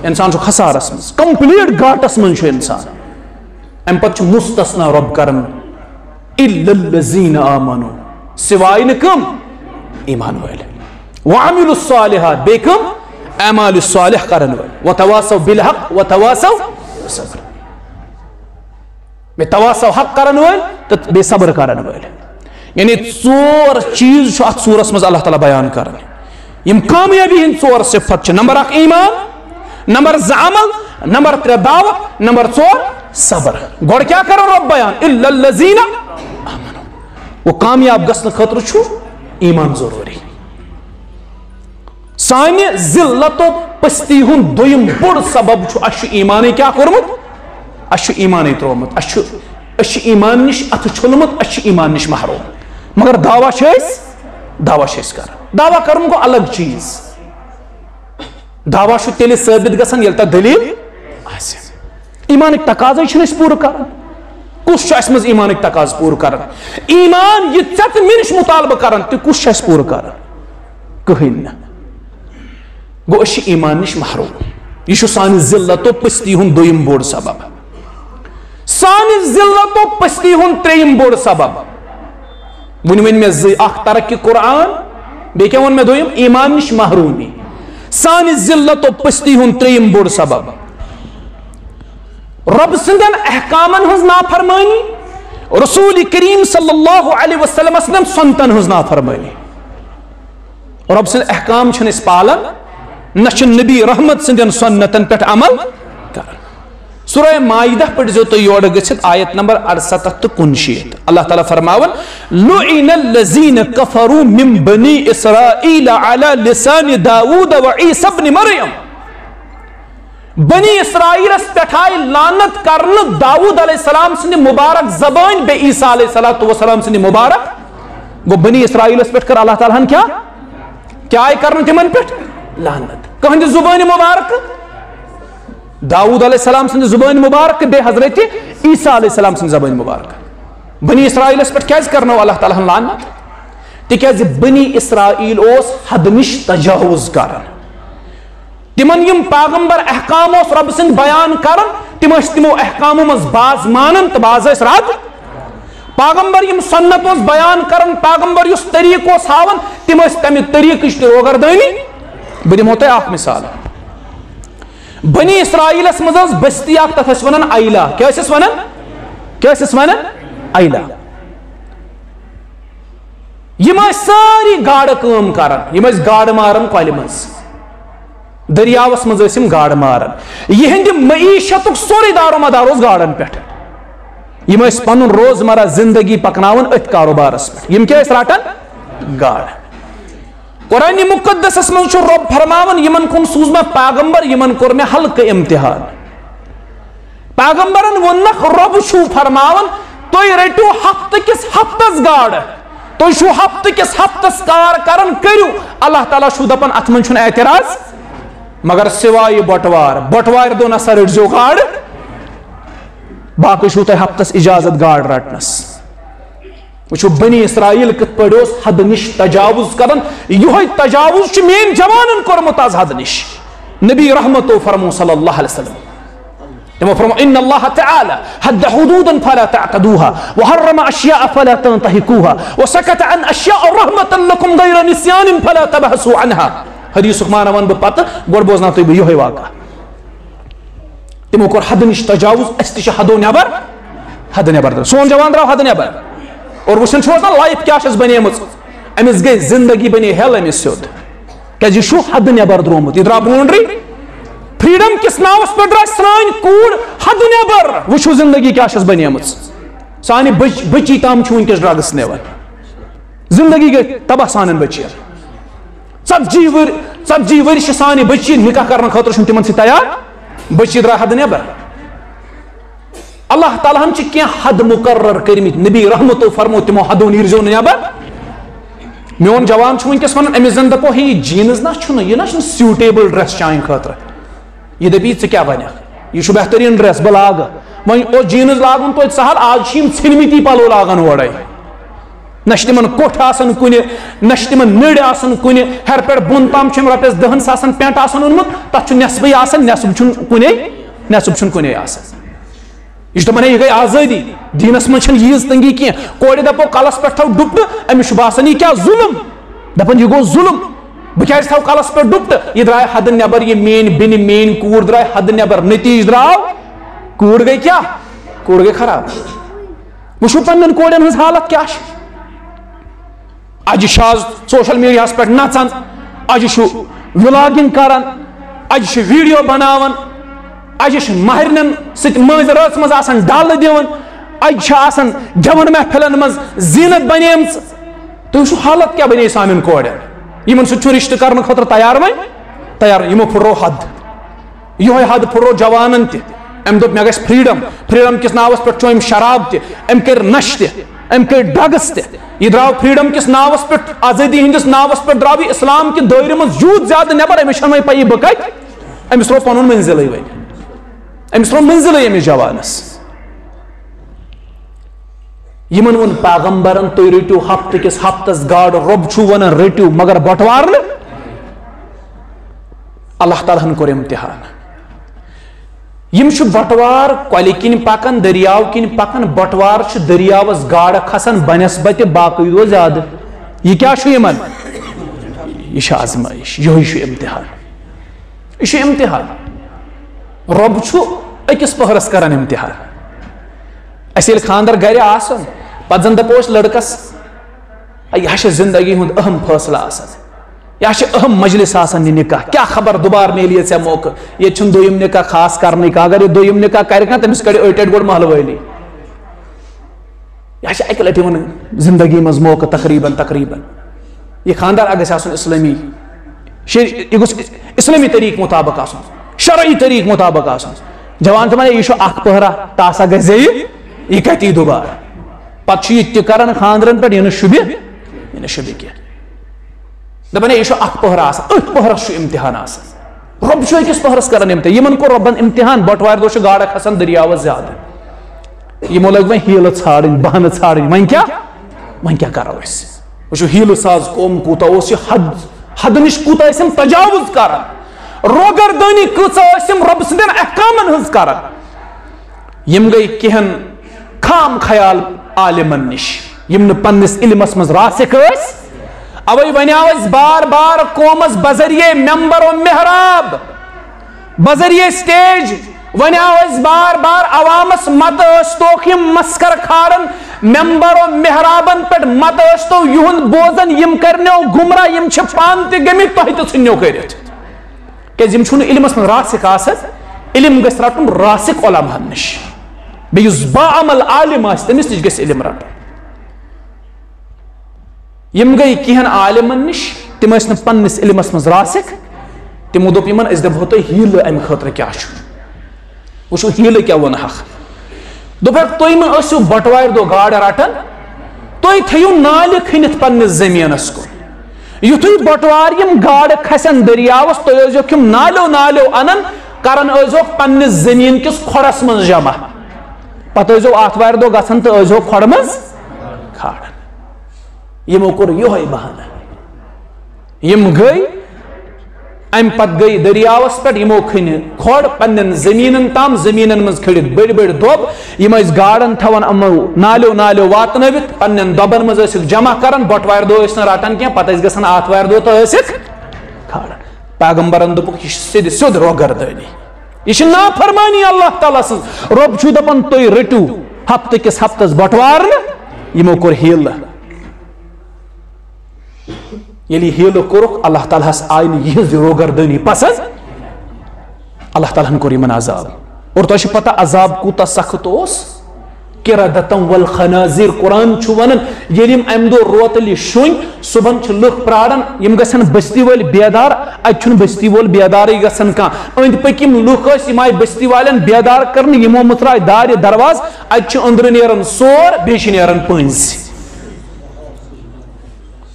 انسان چھُ خسارس منٛز، complete گاٹس منٛز چھُ انسان۔ امہِ پتہٕ چھُ مستثنا رۄب کران، الا الذین آمنوا، سوائے نہٕ کم؟ ایمان وٲلۍ۔ وعملوا الصالحات، بیٚیہِ کم؟ اعمال صالح کرن وٲلۍ۔ وتواصوا بالحق وتواصوا بالصبر۔ بیٚیہِ تواصوا حق کرن وٲلۍ تہٕ بیٚیہِ صبر کرن وٲلۍ۔ یعنی ژور چیٖز چھُ اتھ سورس منٛز اللہ تعالیٰ بیان کران۔ یِم کامیٲبی ہٕنٛدۍ ژور صفت چھِ۔ نمبر اکھ ایمان، نمبر زٕ عمل، نمبر ترٛےٚ دعوت، نمبر ژور صبر۔ گۄڈٕ کیٛاہ کرو رۄب بیان؟ الا الذین آمنوا۔ گوٚو، کامیاب گژھنہٕ خٲطرٕ چھُ ایمان ضروٗری۔ سانہِ ذلت و پستی ہُنٛد دوٚیِم بوٚڑ سبب چھُ، اَسہِ چھُ ایمانٕے کیٛاہ کوٚرمُت؟ اَسہِ چھُ ایمانٕے ترٛوومُت۔ اَسہِ چھُ، أسۍ چھِ ایمان نِش اَتھٕ چھوٚلمُت، أسۍ چھِ ایمان نِش محروم۔ مگر دعویٰ چھِ أسۍ، دعویٰ چھِ أسۍ کران۔ دعویٰ کرُن گوٚو الگ چیٖز۔ دعویٰ چھُ تیٚلہِ ثٲبت گژھان، ییٚلہِ تَتھ دٔلیٖل آسہِ۔ ایمانٕکۍ تقاضے چھِنہٕ أسۍ پوٗرٕ کران۔ کُس چھُ اَسہِ منٛز ایمانٕکۍ تقاضہٕ پوٗرٕ کران؟ ایمان یہِ ژےٚ تہٕ مےٚ نِش مُطالبہٕ کران، تہِ کُس چھُ اَسہِ پوٗرٕ کران؟ کٕہٕنۍ نہٕ۔ گوٚو، أسۍ چھِ ایمان نِش محروم۔ یہِ چھُ سانہِ ذلت و پستی ہُنٛد دوٚیِم بوٚڑ سبب۔ سانہِ ذلت و پستی ہُنٛد ترٛیٚیِم بوٚڑ سبب۔ وۄنۍ ؤنۍ مےٚ زٕ، اکھ ترک قرآن، بیٚیہِ کیٛاہ ووٚن مےٚ دوٚیِم؟ ایمان نِش محرومی۔ سانہِ ذلت و پستی ہُنٛد ترٛیٚیِم بوٚڑ سبب، رۄب سٕنٛدٮ۪ن احکامن ہٕنٛز نافرمٲنی، رسول کریم صلی اللہ علیہ وسلم سٕنٛدٮ۪ن سنتن ہٕنٛز نافرمٲنی۔ رۄب سٕنٛدۍ احکام چھِنہٕ أسۍ پالان، نہ چھِ نبی رحمت سٕنٛدٮ۪ن سنتن پٮ۪ٹھ عمل کران۔ سورہ مائدہ پٔرۍزیو تُہۍ یورٕ گٔژھِتھ آیت نمبر اَرسَتَتھ تہٕ کُنشیٖتھ۔ اللہ تعالیٰ فرماوان، لعن الذین کفروا من بنی اسرائیل علی لسان داوود و عیسی ابن مریم۔ بنی اسرائیلس پٮ۪ٹھ آیہِ لعنت کرنہٕ داوود علیہ السلام سٕنٛدِ مبارک زبٲنۍ بیٚیہِ عیسیٰ علیہ الصلوۃ والسلام سٕنٛدِ مبارک۔ گوٚو، بنی اسرائیلس پٮ۪ٹھ کٔر اللہ تعالیٰ ہن کیٛاہ؟ کیٛاہ آیہِ کرنہٕ تِمن پٮ۪ٹھ؟ لعنت۔ کٕہٕنٛدِ زبٲنۍ مبارک؟ داوود علیہ السلام سٕنٛدِ زبٲنۍ مبارک تہٕ بیٚیہِ حضرت عیسیٰ علیہ السلام سٕنٛدِ زبٲنۍ مبارک۔ بنی اسرائیلس پٮ۪ٹھ کیٛازِ کرنٲو اللہ تعالیٰ ہن لعنت؟ تِکیٛازِ بنی اسرائیل اوس حد نِش تجاوز کران۔ تِمن یِم پیغمبر احکام اوس رۄبہٕ سٕنٛدۍ بیان کران، تِم ٲسۍ تِمو احکامو منٛز بعض مانان تہٕ بعض ٲسۍ رد۔ پیغمبر یِم سنت اوس بیان کران، پیغمبر یُس طریٖقہٕ اوس ہاوان، تِم ٲسۍ تَمہِ طریٖقٕچ تہِ روگردٲنی۔ بہٕ دِمو تۄہہِ اکھ مثال۔ بنی اسرائیلس منٛز ٲس بستی اکھ، تتھ ٲسۍ ونان ایلا۔ کیٛاہ ٲسِس ونان؟ کیٛاہ ٲسِس ونان؟ ایلا۔ یِم ٲسۍ سٲری گاڈٕ کٲم کران، یِم ٲسۍ گاڈٕ ماران کۄلہِ منٛز، دٔریاوس منٛز ٲسۍ یِم گاڈٕ ماران۔ یِہنٛدِ معیشتُک سورُے دارومدار اوس گاڈن پٮ۪ٹھ۔ یِم ٲسۍ پنُن روزمرہ زندگی پکناوان أتھۍ کاروبارس پٮ۪ٹھ۔ یِم کیٛاہ ٲسۍ رٹان؟ گاڈٕ۔ قرآن مقدسس منٛز چھُ رۄب فرماوان، یِمن کُن سوٗز مےٚ پیغمبر، یِمن کوٚر مےٚ ہلکہٕ امتحان۔ پیغمبرن ووٚننکھ، رۄب چھُو فرماوان، تُہۍ رٔٹِو ہفتہٕ کِس ہفتس گاڈٕ، تُہۍ چھِو ہفتہٕ کِس ہفتس کار کران، کٔرِو۔ اللہ تعالیٰ چھُو دپان، اتھ منٛز چھُنہٕ اعتراض، مگر سوائے بٹوار، بٹوارِ دۄہ نسا رٔٹزیو گاڈٕ، باقٕے چھُو تۄہہِ ہفتس اجازت گاڈٕ رٹنس۔ وٕچھِو، بنی اسرائیل کِتھ پٲٹھۍ اوس حد نِش تجاوز کران۔ یِہوٚے تجاوز چھُ میٲنۍ جوانن کوٚرمُت از حد نِش۔ نبی رحمتو فرمو صلی اللہ علیہ وسلم، تِمو فرمو، ان اللہ تعالی حد حدودا فلا تعتدوها وحرم اشیاء فلا تنتهكوها وسکت عن اشیاء رحمتا لکم غیر نسیان فلا تبحثوا عنها۔ حدیثُک معنی وَنہٕ بہٕ پتہٕ، گۄڈٕ بوزناو تُہۍ بہٕ یِہوٚے واقعہ۔ تِمو کوٚر حدٕ نِش تجاوز، أسۍ تہِ چھِ حدو نٮ۪بر، حدٕ نٮ۪بر درٛاو۔ سون جوان درٛاو حدٕ نٮ۪بر۔ اور وٕچھان چھُو حظ نا لایف کیٛاہ چھَس بنیمٕژ؟ أمِس گٔے زندگی، بنے ہٮ۪ل أمِس سیوٚد۔ کیٛازِ یہِ چھُ حدٕ نٮ۪بر درٛامُت، یہِ درٛاو باونڈری۔ فریڈم کِس ناوس پٮ۪ٹھ درٛاے سٲنۍ کوٗر حدٕ نٮ۪بر۔ وٕچھِو زندگی کیٛاہ چھَس بنیمٕژ۔ سانہِ بچ-، بچی تام چھُ وٕنکیٚس ڈرگس نِوان۔ زندگی گٔے تباہ سانٮ۪ن بچین۔ ژتجی ؤرۍ، ژتجی ؤرۍ چھِ سانہِ بچی نکاح کرنہٕ خٲطرٕ چھُنہٕ تِمن سۭتۍ تیار۔ بچی درٛاے حدٕ نٮ۪بر۔ اللہ تعالیٰ ہن چھِ کینٛہہ حد مقرر کٔرمٕتۍ، نبی رحمتو فرمو، تِمو حدو نیٖرزیو نہٕ نٮ۪بر۔ میون جوان چھُ وٕنکیٚس ونان، أمِس زن دپو، ہے، یہِ جینز نہ چھُنہٕ، یہِ نہ چھُنہٕ سیوٹیبل ڈریس چانہِ خٲطرٕ۔ یہِ دپہِ، ژٕ کیٛاہ ونکھ؟ یہِ چھُ بہتریٖن ڈریس، بہٕ لاگہٕ۔ وۄنۍ اوس جینز لاگُن توتہِ سہل، آز چھِ یِم ژھیٚنمٕتی پلو لاگان اورے۔ نہ چھِ تِمن کوٚٹھ آسان کُنہِ، نہ چھِ تِمن نٔرۍ آسان کُنہِ۔ ہیرٕ پٮ۪ٹھ بۄن تام چھِ یِم رۄپیس دہن ساسن پینٹ آسان اوٚنمُت، تتھ چھُ نٮ۪صفٕے آسان، نٮ۪صٕف چھُنہٕ کُنے، نٮ۪صٕف چھُنہٕ کُنے آسان۔ یہِ چھُ دَپان، ہے، یہِ گٔے آزٲدی، دیٖنَس منٛز چھَنہٕ ییٖژ تنٛگی کینٛہہ۔ کورِ دَپو، کَلَس پٮ۪ٹھ تھاو ڈُپٹہٕ، أمِس چھُ باسان، یہِ کیٛاہ ظُلُم۔ دَپان، یہِ گوٚو ظُلُم، بہٕ کیٛازِ تھاوٕ کَلَس پٮ۪ٹھ ڈُپٹہٕ؟ یہِ درٛاے حدٕ نٮ۪بر، یہِ میٛٲنۍ بیٚنہِ، میٛٲنۍ کوٗر درٛاے حدٕ نٮ۪بر۔ نٔتیٖجہٕ درٛاو، کوٗر گٔے کیٛاہ؟ کوٗر گٔے خراب۔ وٕچھِو، پنٛنٮ۪ن کورٮ۪ن ہٕنٛز حالت کیٛاہ چھِ۔ اجہِ چھِ آز سوشل میڈیاہس پٮ۪ٹھ نژان، اجہِ چھُ ولاگنگ کران، اجہِ چھِ ویڈیو بناوان، اجہِ چھِ مہرنٮ۪ن سۭتۍ مٲنٛزِ رٲژ منٛز آسان ڈالہٕ دِوان، اجہِ چھِ آسان گٮ۪وَن محفلن منٛز زیٖنت بنیمٕژ۔ تُہۍ وٕچھِو حالت کیٛاہ بنے سانٮ۪ن کورٮ۪ن، یِمن سۭتۍ چھُ رشتہٕ کرنہٕ خٲطرٕ تیار وۄنۍ، تیار، یِمو پھُٹرو حد۔ یِہوٚے حد پھُٹرو جوانن تہِ۔ أمۍ دوٚپ، مےٚ گژھِ freedom۔ Freedom کِس ناوَس پٮ۪ٹھ چوٚو أمۍ شراب تہِ، أمۍ کٔرۍ نشہِ تہِ، أمۍ کٔرۍ drugs تہِ۔ یہِ درٛاو freedom کِس ناوَس پٮ۪ٹھ، آزٲدی ہٕنٛدِس ناوَس پٮ۪ٹھ درٛاو یہِ اِسلام کہِ دٲیرٕ منٛز یوٗت زیادٕ نٮ۪بر، أمِس چھَنہٕ وۄنۍ پَیی بہٕ کَتہِ۔ أمِس ترٛوو پَنُن منزلٕے وۄنۍ۔ أمِس ترٛوو منزلٕے أمِس جوانَس۔ یِمن ووٚن پیغمبرن، "تُہۍ رٔٹِو ہفتہٕ کِس ہفتس گاڈٕ، رۄب چھُو ونان رٔٹِو، مگر بٹوار نہٕ۔" اللہ تعالیٰ ہن کوٚر امتحان۔ یِم چھِ بٹوار کۄلہِ کِنۍ پکان، دٔریاو کِنۍ پکان، بٹوار چھِ دٔریاوس گاڈٕ کھسان بنسبتِ باقٕے دۄہ زیادٕ۔ یہِ کیٛاہ چھُ یِمن؟ یہِ چھِ آزمٲیش، یِہوٚے چھُ امتحان۔ یہِ چھُ امتحان۔ رۄب چھُ أکِس پٔہرس کران امتحان۔ اَسہِ ییٚلہِ خانٛدر گرِ آسان، پتہٕ زن دپو أسۍ لڑکس، "ہے، یہِ ہا چھِ زندگی ہُنٛد اہم فٲصلہٕ آسان، یہِ ہا چھِ اہم مجلس آسان، یہِ نکاح، کیٛاہ خبر دُبارٕ میلہِ یہِ ژےٚ موقعہٕ، ییٚتہِ چھُنہٕ دوٚیِم نکاح خاص کرنٕے کانٛہہ، اگر یہِ دوٚیِم نکاح کرِ کانٛہہ، تٔمِس کڑِ أٹۍ اٹۍ گۄڈٕ محلہٕ وٲلی۔" یہِ ہا چھِ اَکہِ لَٹہِ یِوان زِندگی منٛز موقعہٕ، تقریٖباً، تقریٖباً۔ یہِ خانٛدر اَتھ گژھِ آسُن اِسلٲمی، شے-، یہِ گوٚژھ اِسلٲمی طریٖقہٕ مُطابق آسُن، شرعی طریٖقہٕ مُطابق آسُن۔ جوان چھِ وَنان، "یہِ چھُ اَکھ پٔہرا، تاسا گژھِ یہِ، یہِ کَتہِ یی دُبارٕ؟" پَتہٕ چھُ یہِ تہِ کران خانٛدرَن پٮ۪ٹھ، یہِ نہٕ شوٗبہِ، یہِ نہٕ شوٗبہِ کینٛہہ۔ دَپان، "ہے، یہِ چھُ اَکھ پٔہرا آسان، أتھۍ پٔہرَس چھُ اِمتِحان آسان۔" رۄب چھُ أکِس پٔہرَس کران اِمتِحان۔ یِمَن کوٚر رۄبَن اِمتِحان، بَٹوارِ دۄہ چھِ گاڈٕ کھسان دٔریاوَس زیادٕ۔ یِمو لٲگۍ وۄنۍ حیٖلہٕ ژھانڈٕنۍ، بہانہٕ ژھانڈٕنۍ۔ وۄنۍ کیٛاہ؟ وۄنۍ کیٛاہ کرو أسۍ؟ وٕچھِو، حیٖلہٕ ساز قوم کوٗتاہ اوس، یہِ حد، حدٕ نِش کوٗتاہ ٲسۍ یِم تجاوز کران۔ روگردٲنی کۭژاہ ٲسۍ یِم رۄب سٕنٛدٮ۪ن احکامن ہٕنٛز کران۔ یِم گٔے کینٛہَن خام خیال عالمن نِش، یِم نہٕ پننِس علمس منٛز راسخ ٲسۍ۔ اوے ونیاو اَسہِ بار بار قومس بذریعہ ممبر و محراب، بذریعہ stage، ونیاو اَسہِ بار بار عوامس، مت ٲسۍ توکھ یِم مسخر کھارن ممبر و محرابن پٮ۪ٹھ، مت ٲسۍ تو یِہُنٛد بوزان، یِم کرنیو گمراہ، یِم چھِ پانہٕ تہِ گٔمٕتۍ، تۄہہِ تہِ ژھٕنیو کٔرِتھ۔ کیازِ یِم چھُنہٕ علمس منٛز راسخ آسان، علم گژھِ رٹُن راسخ علماہن نِش، بیٚیہِ یُس باعمل عالم آسہِ تٔمِس نِش گژھِ علم رٹُن۔ یِم گٔے کینٛہن عالمن نِش، تِم ٲسۍ نہٕ پننِس علمس منٛز راسخ۔ تِمو دوٚپ یِمن، "أسۍ دِمہو تۄہہِ حیٖلہٕ، امہِ خٲطرٕ کیٛاہ چھُ؟" وٕچھِو، ہیٖلہٕ کیٛاہ ووٚنہَکھ۔ دوٚپہَکھ، تُہۍ مہٕ ٲسِو بَٹوارِ دۄہ گاڈٕ رَٹان، تُہۍ تھٲیِو نالہِ کھٔنِتھ پنٛنِس زٔمیٖنَس کُن۔ یُتھُے بَٹوارِ یِم گاڈٕ کھسن دٔریاوَس، تُہۍ ٲسۍزیوکھ یِم نالیو نالیو اَنان، کران ٲسۍزیوکھ پنٛنِس زٔمیٖن کِس کھۄڈَس منٛز جمع۔ پَتہٕ ٲسۍزیو آتھوارِ دۄہ گژھان تہٕ ٲسۍزیوکھ کھۄڈٕ منٛز کھالان۔ یِمو کوٚر یِہوٚے بہانہٕ۔ یِم گٔے، اَمہِ پتہٕ گٔے دٔریاوَس پٮ۪ٹھ، یِمو کھٔنۍ کھۄڈ پنٛنٮ۪ن زٔمیٖنَن تام، زٔمیٖنَن منٛز کھٔڑِتھ بٔڑۍ بٔڑۍ دۄب۔ یِم ٲسۍ گاڈَن تھاوان یِمو نالیو نالیو واتنٲوِتھ، پنٛنٮ۪ن دۄبَن منٛز ٲسِکھ جمع کران، بَٹوارِ دۄہ ٲسۍ نہٕ رَٹان کینٛہہ، پَتہٕ ٲسۍ گژھان آتھوارِ دۄہ تہٕ ٲسِکھ کھالان۔ پیغمبرَن دوٚپُکھ، یہِ چھِ سیٚدِ سیوٚد روگردٲنی، یہِ چھِ نافرمٲنی اللہ تعالیٰ سٕنٛز۔ رۄب چھُ دَپان، تُہۍ رٔٹِو ہفتہٕ کِس ہفتَس بَٹوارٕ نہٕ، یِمو کوٚر ہیٖلہٕ۔ ییٚلہِ یہِ ہیٖلہٕ کوٚرُکھ، اللہ تعالیٰ ہَس آیہِ نہٕ یِہٕنٛز یہِ روگردٲنی پسنٛد۔ اللہ تعالیٰ ہَن کوٚر یِمن عذاب۔ اور تۄہہِ چھِ پتہ عذاب کوٗتاہ سخت اوس؟ قردة والخنازير۔ قرآن چھُ وَنان، ییٚلہِ یِم اَمہِ دۄہ روتلہِ شوٚنٛگۍ، صُبحن چھِ لُکھ پرٛاران، یِم گژھن بستی وٲلۍ بیدار، اَتہِ چھُنہٕ بستی وول بیدارٕے گژھان کانٛہہ۔ أنٛدۍ پٔکۍ یِم لُکھ ٲسۍ، یِم آیہِ بستی والٮ۪ن بیدار کرنہٕ، یِمو مٕژراے دارِ دروازٕ، اَتہِ چھُ أنٛدرٕ نیران سور، بیٚیہِ چھِ نیران پٔنٛزۍ۔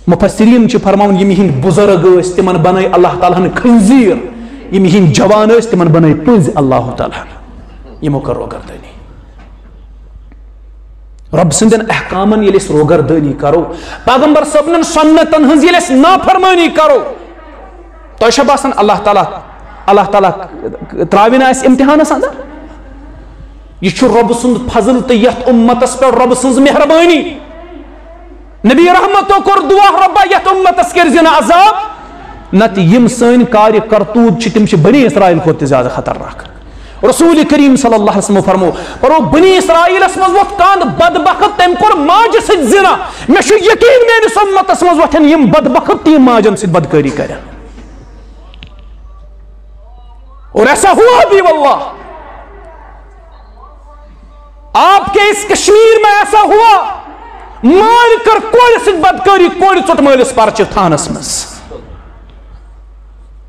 مفسرین چھِ فرماوان، یِم یِہِنٛدۍ بزرگ ٲسۍ، تِمن بنٲے اللہ تعالیٰ ہن خنزیر، یِم یِہِنٛدۍ جوان ٲسۍ، تِمن بنٲے پٔنٛزۍ اللہ تعالیٰ ہن۔ یِمو کٔر روگردٲنی۔ رۄب سٕنٛدٮ۪ن احکامن ییٚلہِ أسۍ روگردٲنی کرو، پیغمبر صٲبنٮ۪ن سنتن ہٕنٛز ییٚلہِ أسۍ نافرمٲنی کرو، تۄہہِ چھا باسان اللہ تعالیٰ، اللہ تعالیٰ ترٛاوِ نہٕ اَسہِ امتحانس اندر؟ یہِ چھُ رۄب سُنٛد فضل تہٕ یتھ اُمتس پٮ۪ٹھ رۄب سٕنٛز مہربٲنی۔ نبی رحمتو کوٚر دعا، رۄبا، یتھ اُمتس کٔرۍ زِ نہٕ عذاب، نتہٕ یِم سٲنۍ کارِ کرتوٗت چھِ، تِم چھِ بنی اسرائیل کھۄتہٕ تہِ زیادٕ خطرناک۔ رسول کریم صلی اللہ علیہ وسلم فرمو، فرمو، بنی اسرائیلس منٛز ووٚتھ کانٛہہ بدبخت، تٔمۍ کوٚر ماجہِ سۭتۍ زنا۔ مےٚ چھُ یقین میٲنِس اُمتس منٛز وۄتھن یِم بدبخت، تہِ یِم ماجن سۭتۍ بدکٲری کرن۔ اور ایسا ہوا بھی واللہ۔ آپ کے اس کشمیر میں ایسا ہوا، مٲلۍ کٔر کورِ سۭتۍ بدکٲری، کورِ ژوٚٹ مٲلِس پرچہِ تھانس منٛز۔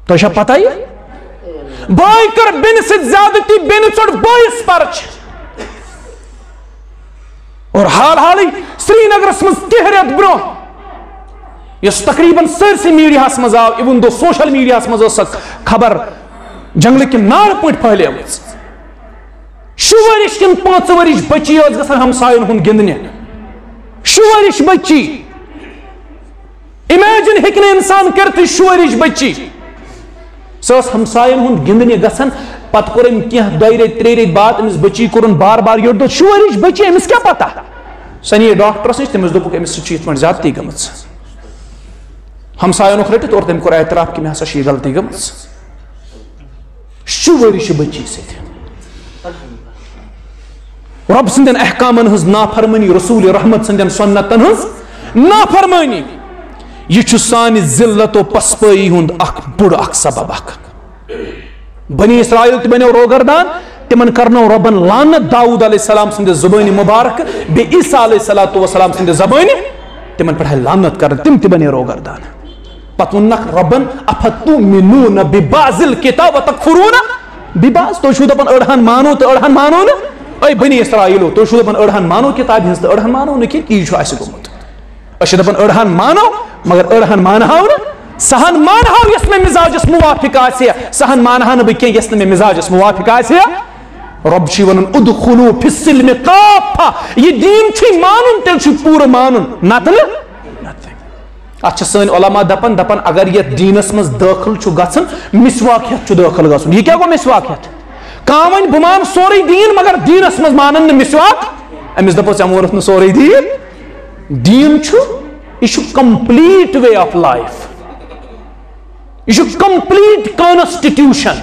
تۄہہِ چھا پتہ یہِ؟ بٲے کٔر بیٚنہِ سۭتۍ زیادتی، بیٚنہِ ژوٚٹ بٲیِس پرچہِ۔ اور حال حالٕے سرینگرس منٛز کینٛہہ رٮ۪تھ برونٛہہ، یۄس تقریباً سٲرسٕے میٖڈیاہس منٛز آو، even though social mediaہس منٛز ٲس سۄ خبر جنگلہٕ کہِ نارٕ پٲٹھۍ پھٔہلیمٕژ۔ شُہ ؤرِش کِنہٕ پانٛژٕ ؤرِش بٔچی ٲس گژھان ہمساین ہُنٛد گِنٛدنہِ۔ شُہ ؤرِش بٔچی۔ Imagine ہیٚکہِ نہٕ اِنسان کٔرِتھٕے، شُہ ؤرِش بٔچی۔ سۄ ٲس ہمساین ہُنٛد گِنٛدنہِ گژھان۔ پتہٕ کوٚر أمۍ کینٛہہ دۄیہِ ریٚتۍ، ترٛیٚیہِ ریٚتۍ بعد أمِس بٔچی کوٚرُن بار بار یورٕ دوٚد، شُہ ؤرِش بٔچی، أمِس کیٛاہ پتہ؟ سۄ نِیے ڈاکٹرس نِش، تٔمِس دوٚپُکھ، أمِس سۭتۍ چھِ یِتھ پٲٹھۍ زیادتی گٔمٕژ۔ ہمساین اوٚنُکھ رٔٹِتھ اور تٔمۍ کوٚر اعتراف کہِ مےٚ ہسا چھِ یہِ غلطی گٔمٕژ۔ شُہ ؤرِش بٔچی سۭتۍ۔ رۄب سٕنٛدٮ۪ن احکامن ہٕنٛز نافرمٲنی، رسول رحمت سٕنٛدٮ۪ن سنتن ہٕنٛز نافرمٲنی، یہِ چھُ سانہِ ذلت و پسپٲیی ہُنٛد اکھ بوٚڑ اکھ سبب اکھ۔ بنی اسرائیل تہِ بنیو روگردان، تِمن کرنو رۄبن لعنت داؤد علیہ السلام سٕنٛدِ زبٲنہِ مبارک، بیٚیہِ عیسیٰ علیہ الصلوۃ والسلام سٕنٛدِ زبٲنہِ، تِمن پٮ۪ٹھ آیہِ لعنت کرنہٕ، تِم تہِ بنے روگردان۔ پتہٕ ووٚننکھ رۄبن، "افتؤمنون ببعض الکتاب وتکفرون ببعض"، تُہۍ چھِو دپان أڑہن مانو تہٕ أڑہن مانو نہٕ۔ اے بنی اسرائیلو، تُہۍ چھِو دپان أڑہن مانو کتابہِ ہٕنٛز تہٕ أڑہن مانو نہٕ کینٛہہ، یی چھُ اَسہِ گوٚمُت۔ أسۍ چھِ دپان أڑہن مانو، مگر أڑہن مانہاو نہٕ۔ سہن مانہاو یۄس مےٚ مزاجس موافق آسہِ، سہن مانہا نہٕ بہٕ کینٛہہ یۄس نہٕ مےٚ مزاجس موافق آسہِ۔ رۄب چھُ ونان، "ادخلوا فی السلم کافہ"، یہِ دیٖن چھُے مانُن، تیٚلہِ چھُے پوٗرٕ مانُن، نتہٕ نہٕ۔ اتھ چھِ سٲنۍ علماء دپان، دپان اگر یتھ دیٖنس منٛز دٲخل چھُ گژھُن، مسواک ہٮ۪تھ چھُ دٲخل گژھُن۔ یہِ کیٛاہ گوٚو مسواک ہٮ۪تھ؟ کانٛہہ ونہِ، "بہٕ مانہٕ سورُے دیٖن، مگر دیٖنس منٛز مانن نہٕ مسواک"، أمِس دپو، "ژےٚ ووٚنُتھ نہٕ سورُے دیٖن۔" دیٖن چھُ، یہِ چھُ complete way of life، یہِ چھُ complete constitution۔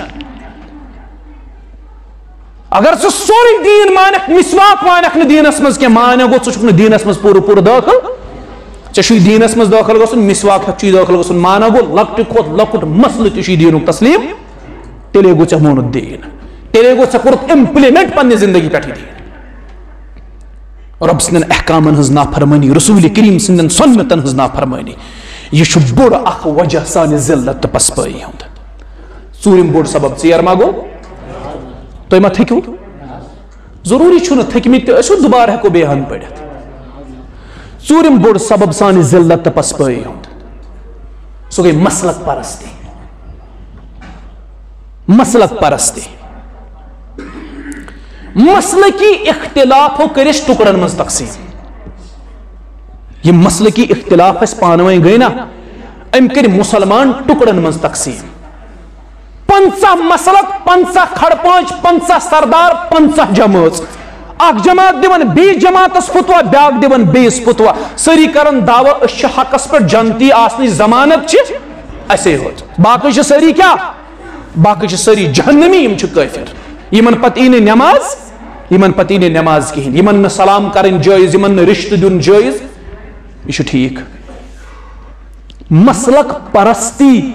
اگر ژٕ سورُے دیٖن مانکھ، مسواک مانکھ نہٕ دیٖنس منٛز کینٛہہ، معنی گوٚو، ژٕ چھُکھ نہٕ دیٖنس منٛز پوٗرٕ پوٗرٕ دٲخل۔ ژےٚ چھُے دیٖنس منٛز دٲخل گژھُن، مسواک ہٮ۪تھ چھُے دٲخل گژھُن۔ معنی گوٚو، لۄکٹہِ کھۄتہٕ لۄکُٹ مسلہٕ تہِ چھُے دیٖنُک تسلیٖم۔ تیٚلے گوٚو ژےٚ مونُت دیٖن، تیٚلے گوٚو ژےٚ کوٚرُتھ implement پننہِ زندگی پٮ۪ٹھ یہِ دیٖن۔ رۄب سٕنٛدٮ۪ن احکامن ہٕنٛز نافرمٲنی، رسول کریم سٕنٛدٮ۪ن سنتن ہٕنٛز نافرمٲنی، یہِ چھُ بوٚڑ اکھ وجہ سانہِ ذلت تہٕ پسپٲیی ہُنٛد۔ ژوٗرِم بوٚڑ سبب، ژیر ما گوٚو؟ تُہۍ ما تھٔکِو؟ ضروٗری چھُنہٕ تھٔکمٕتۍ تہِ ٲسِو، دُبارٕ ہٮ۪کو بیٚیہِ ہن پٔرِتھ۔ ژوٗرِم بوٚڑ سبب سانہِ ذلت تہٕ پسپٲیی ہُنٛد، سُہ گٔے مسلک پرستی۔ مسلک پرستی۔ مسلکی اختلافو کٔرۍ أسۍ ٹُکڑن منٛز تقسیٖم۔ یِم مسلکی اختلاف اَسہِ پانہٕ ؤنۍ گٔے نا، أمۍ کٔرۍ مُسلمان ٹُکڑن منٛز تقسیٖم۔ پنٛژاہ مسلک، پنٛژاہ کھڑ پانچ، پنٛژاہ سردار، پنٛژاہ جمٲژ۔ اکھ جماعت دِوان بیٚیِس جماعتس فتوا، بیٛاکھ دِوان بیٚیِس فتوا۔ سٲری کران دعویٰ أسۍ چھِ حقس پٮ۪ٹھ، جنتی آسنٕچ ضمانت چھِ اَسے یوت۔ باقٕے چھِ سٲری کیٛاہ؟ باقٕے چھِ سٲری جہنمی، یِم چھِ کٲفر۔ یِمن پتہٕ یی نہٕ نٮ۪ماز، یِمن پتہٕ یی نہٕ نٮ۪ماز کِہیٖنۍ، یِمن نہٕ سلام کرٕنۍ جٲیز، یِمن نہٕ رشتہٕ دیُن جٲیز۔ یہِ چھُ ٹھیٖک۔ مسلک پرستی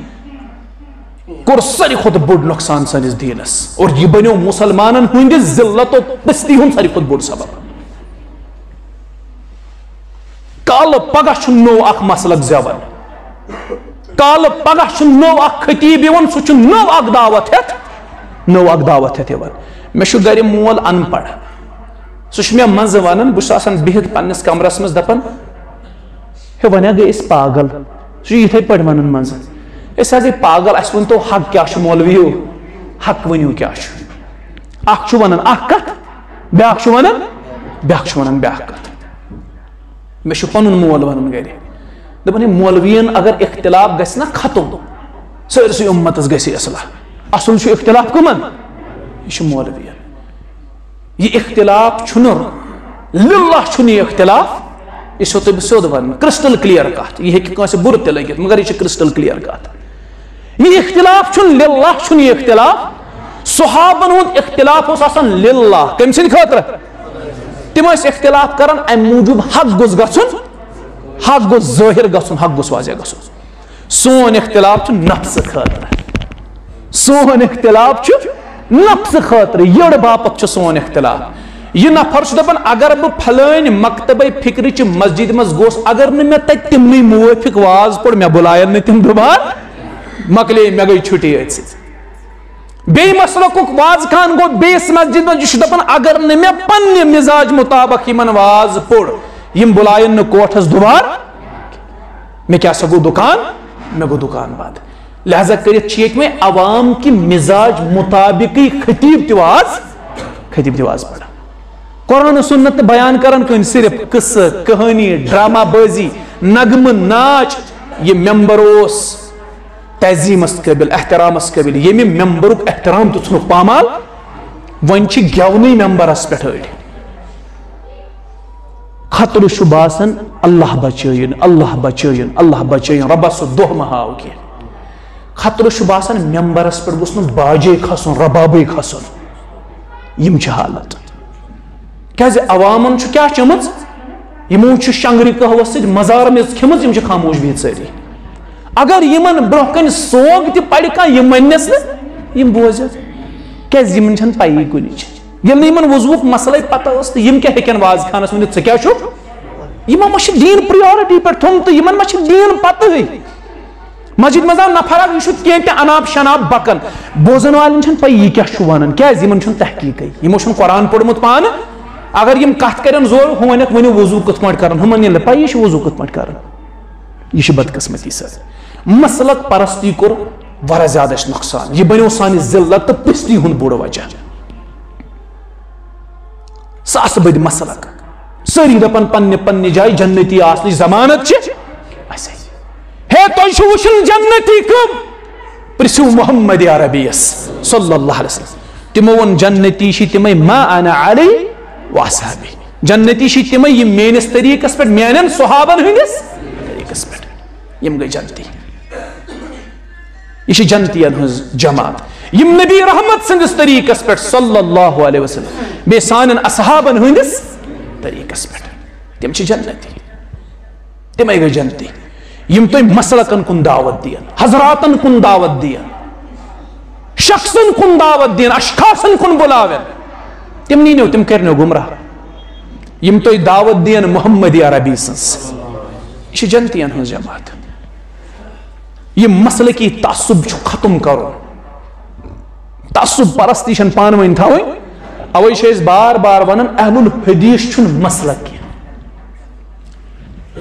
کوٚر ساروی کھۄتہٕ بوٚڑ نۄقصان سٲنِس دیٖنس، اور یہِ بنیو مُسلمانن ہٕنٛدِ ذلت و پستی ہُنٛد ساروی کھۄتہٕ بوٚڑ سبب۔ کالہٕ پگاہ چھُ نوٚو اکھ مسلک زٮ۪وان، کالہٕ پگاہ چھُ نوٚو اکھ خطیب یِوان، سُہ چھُ نوٚو اکھ دعوت ہٮ۪تھ، نوٚو اکھ دعوت ہٮ۪تھ یِوان۔ مےٚ چھُ گرِ مول ان پڑھ، سُہ چھُ مےٚ منٛزٕ ونان، بہٕ چھُس آسان بِہِتھ پننِس کمرس منٛز، دپان، ہے، وۄنۍ ہا گٔے أسۍ پاگل۔ سُہ چھُ یِتھَے پٲٹھۍ وَنان منٛزٕ، "أسۍ ہا گٔے پاگل، اَسہِ ؤنۍ تو حق کیٛاہ چھُ مولوِیو؟ حق ؤنِو کیٛاہ چھُ؟" اَکھ چھُ وَنان اَکھ کَتھ، بیٛاکھ چھُ وَنان، بیٛاکھ چھُ وَنان بیٛاکھ کَتھ۔ مےٚ چھُ پَنُن مول وَنان گَرِ، دَپان، "ہے، مولوِیَن اگر اختلاف گژھِ نا ختم، سٲرسٕے اُمتَس گژھِ اصلاح۔ اَصٕل چھُ اختلاف کٕمَن؟ یہِ چھُ مولوِیَن۔" یہِ اختلاف چھُنہٕ، للہ چھُنہٕ یہِ اختلاف۔ یہِ چھُسو تۄہہِ بہٕ سیوٚد وَنان، کرسٹل کلیئر کَتھ۔ یہِ ہیٚکہِ کٲنٛسہِ بُرٕ تہِ لٔگِتھ، مگر یہِ چھِ کرسٹل کلیئر کَتھ۔ یہِ اختلاف چھُنہٕ للہ، چھُنہٕ یہِ اختلاف۔ صحابن ہُنٛد اختلاف اوس آسان للہ۔ کٔمۍ سٕنٛدِ خٲطرٕ؟ تِم ٲسۍ اختلاف کران اَمہِ موٗجوٗب، حق گوٚژھ گژھُن، حق گوٚژھ ظٲہِر گژھُن، حق گوٚژھ واضح گژھُن۔ سون اختلاف چھُ نفسہٕ خٲطرٕ۔ سون اختلاف چھُ نفسہٕ خٲطرٕ، یٔڑ باپتھ چھُ سون اختلاف۔ یہِ نفر چھُ دَپان، اگر بہٕ پھلٲنۍ مکتبے فکرِ چہِ مسجد منٛز گوس، اگر نہٕ مےٚ تتہِ تِمنٕے موٲفِق واز پوٚر، مےٚ بُلایَن نہٕ تِم دُبارٕ، مۄکلے، مےٚ گٔے چھُٹی أتھۍ سۭتۍ۔ بیٚیہِ مسلکُک واز خان گوٚو بیٚیِس مسجد منٛز، یہِ چھُ دَپان، اگر نہٕ مےٚ پننہِ مزاج مطابق یِمن واز پوٚر، یِم بُلایَن نہٕ کوٹھس دُبارٕ، مےٚ کیٛاہ سا گوٚو دُکان؟ مےٚ گوٚو دُکان بنٛد۔ لہذا کٔرِتھ چھِ ییٚتہِ وۄنۍ عوام کہِ مزاج مطابقٕے خطیب تہِ واز، خطیب تہِ واز پران۔ قرآن و سنت نہٕ بیان کران کُنہِ، صرف قصہٕ، کہانی، ڈرامہ بازی، نغمہٕ، ناچ۔ یہِ ممبر اوس تعظیمس قٲبل، احترامس قٲبل، ییٚمہِ ممبرُک احترام تہِ ژھُنُکھ پامال۔ وۄنۍ چھِ گٮ۪ونٕے ممبرس پٮ۪ٹھ أڑۍ۔ خطرٕ چھُ باسان، اللہ بچٲیِن، اللہ بچٲیِن، اللہ بچٲیِن، رۄبس سُہ دۄہ مہ ہاو کینٛہہ۔ خطرٕ چھُ باسان، ممبرس پٮ۪ٹھ گوٚژھ نہٕ باجے کھسُن، ربابے کھسُن۔ یِم چھِ حالت۔ کیازِ عوامن چھُ کیٛاہ چٔمٕژ؟ یِمو چھُ شنگرِ قہوس سۭتۍ مزارٕ میٚژ کھٔمٕژ، یِم چھِ خاموش بِہِتھ سٲری۔ اگر یِمن برونٛہہ کنہِ سوگ تہِ پرِ کانٛہہ، یِم وننس نہٕ، یِم بوزن۔ کیازِ یِمن چھنہٕ پیی کُنِچ۔ ییٚلہِ نہٕ یِمن وضوٗہُک مسلے پتہ ٲس، تہٕ یِم کیٛاہ ہیٚکن واز خانس ؤنِتھ، "ژٕ کیٛاہ چھُکھ؟" یِمو ما چھُ دیٖن پریارٹی پٮ۪ٹھ تھوٚمُت تہٕ یِمن ما چھُ دیٖن پتہٕے؟ مسجد منٛز آو نفر اکھ، یہِ چھُ کینٛہہ تہِ اناپ شناپ بکان۔ بوزن والٮ۪ن چھنہٕ پَیی یہِ کیٛاہ چھُ ونان، کیٛازِ یِمن چھُنہٕ تحقیٖقٕے۔ یِمو چھُنہٕ قرآن پوٚرمُت پانہٕ۔ اگر یِم کتھ کرن زورٕ، ہُہ ونکھ، "ؤنِو وضوٗ کِتھ پٲٹھۍ کرن"، ہُمن ییٚلہِ نہٕ پَیی چھِ وضوٗ کِتھ پٲٹھۍ کرن۔ یہِ چھِ بدقسمتی سۭتۍ۔ مسلک پرستی کوٚر واریاہ زیادٕ اَسہِ نۄقصان۔ یہِ بنیو سانہِ ذلت تہٕ پستی ہُنٛد بوٚڑ وجہ۔ ساسہٕ بٔدۍ مسلک۔ سٲری دپان پننہِ پننہِ جایہِ جنتی آسنٕچ ضمانت چھِ اَسے۔ ہے، تۄہہِ چھُو وٕچھُن جنتی کٕم؟ پرژھِو محمد عربیس صلی اللہ علیہ وسلم۔ تِمو ووٚن، جنتی چھِ تِمے ما انا علی و اصحابی۔ جنتی چھِ تِمے یِم میٲنِس طریٖقس پٮ۪ٹھ، میانٮ۪ن صحابن ہٕنٛدِس طریٖقس پٮ۪ٹھ، یِم گٔے جنتی۔ یہِ چھِ جنتین ہٕنٛز جماعت، یِم نبی رحمت سٕنٛدِس طریٖقس پٮ۪ٹھ صلی اللہ علیہ وسلم، بیٚیہِ سانٮ۪ن اصحابن ہٕنٛدِس طریٖقس پٮ۪ٹھ۔ تِم چھِ جنتی، تِمے گٔے جنتی۔ یِم تُہۍ مسلکن کُن دعوت دِین، حضراتن کُن دعوت دِین، شخصن کُن دعوت دِین، اشخاصن کُن بُلاوین، تِم نیٖنو، تِم کرنو گمراہ۔ یِم تُہۍ دعوت دِین محمد عربی سٕنٛز، یہِ چھِ جنتین ہٕنٛز جماعت۔ یہِ مسلکی تعصب چھُ ختم کرُن۔ تعصب پرستی چھنہٕ پانہٕ ؤنۍ تھاوٕنۍ۔ اوے چھِ أسۍ بار بار ونان، اہل الحدیث چھُنہٕ مسلک کینٛہہ۔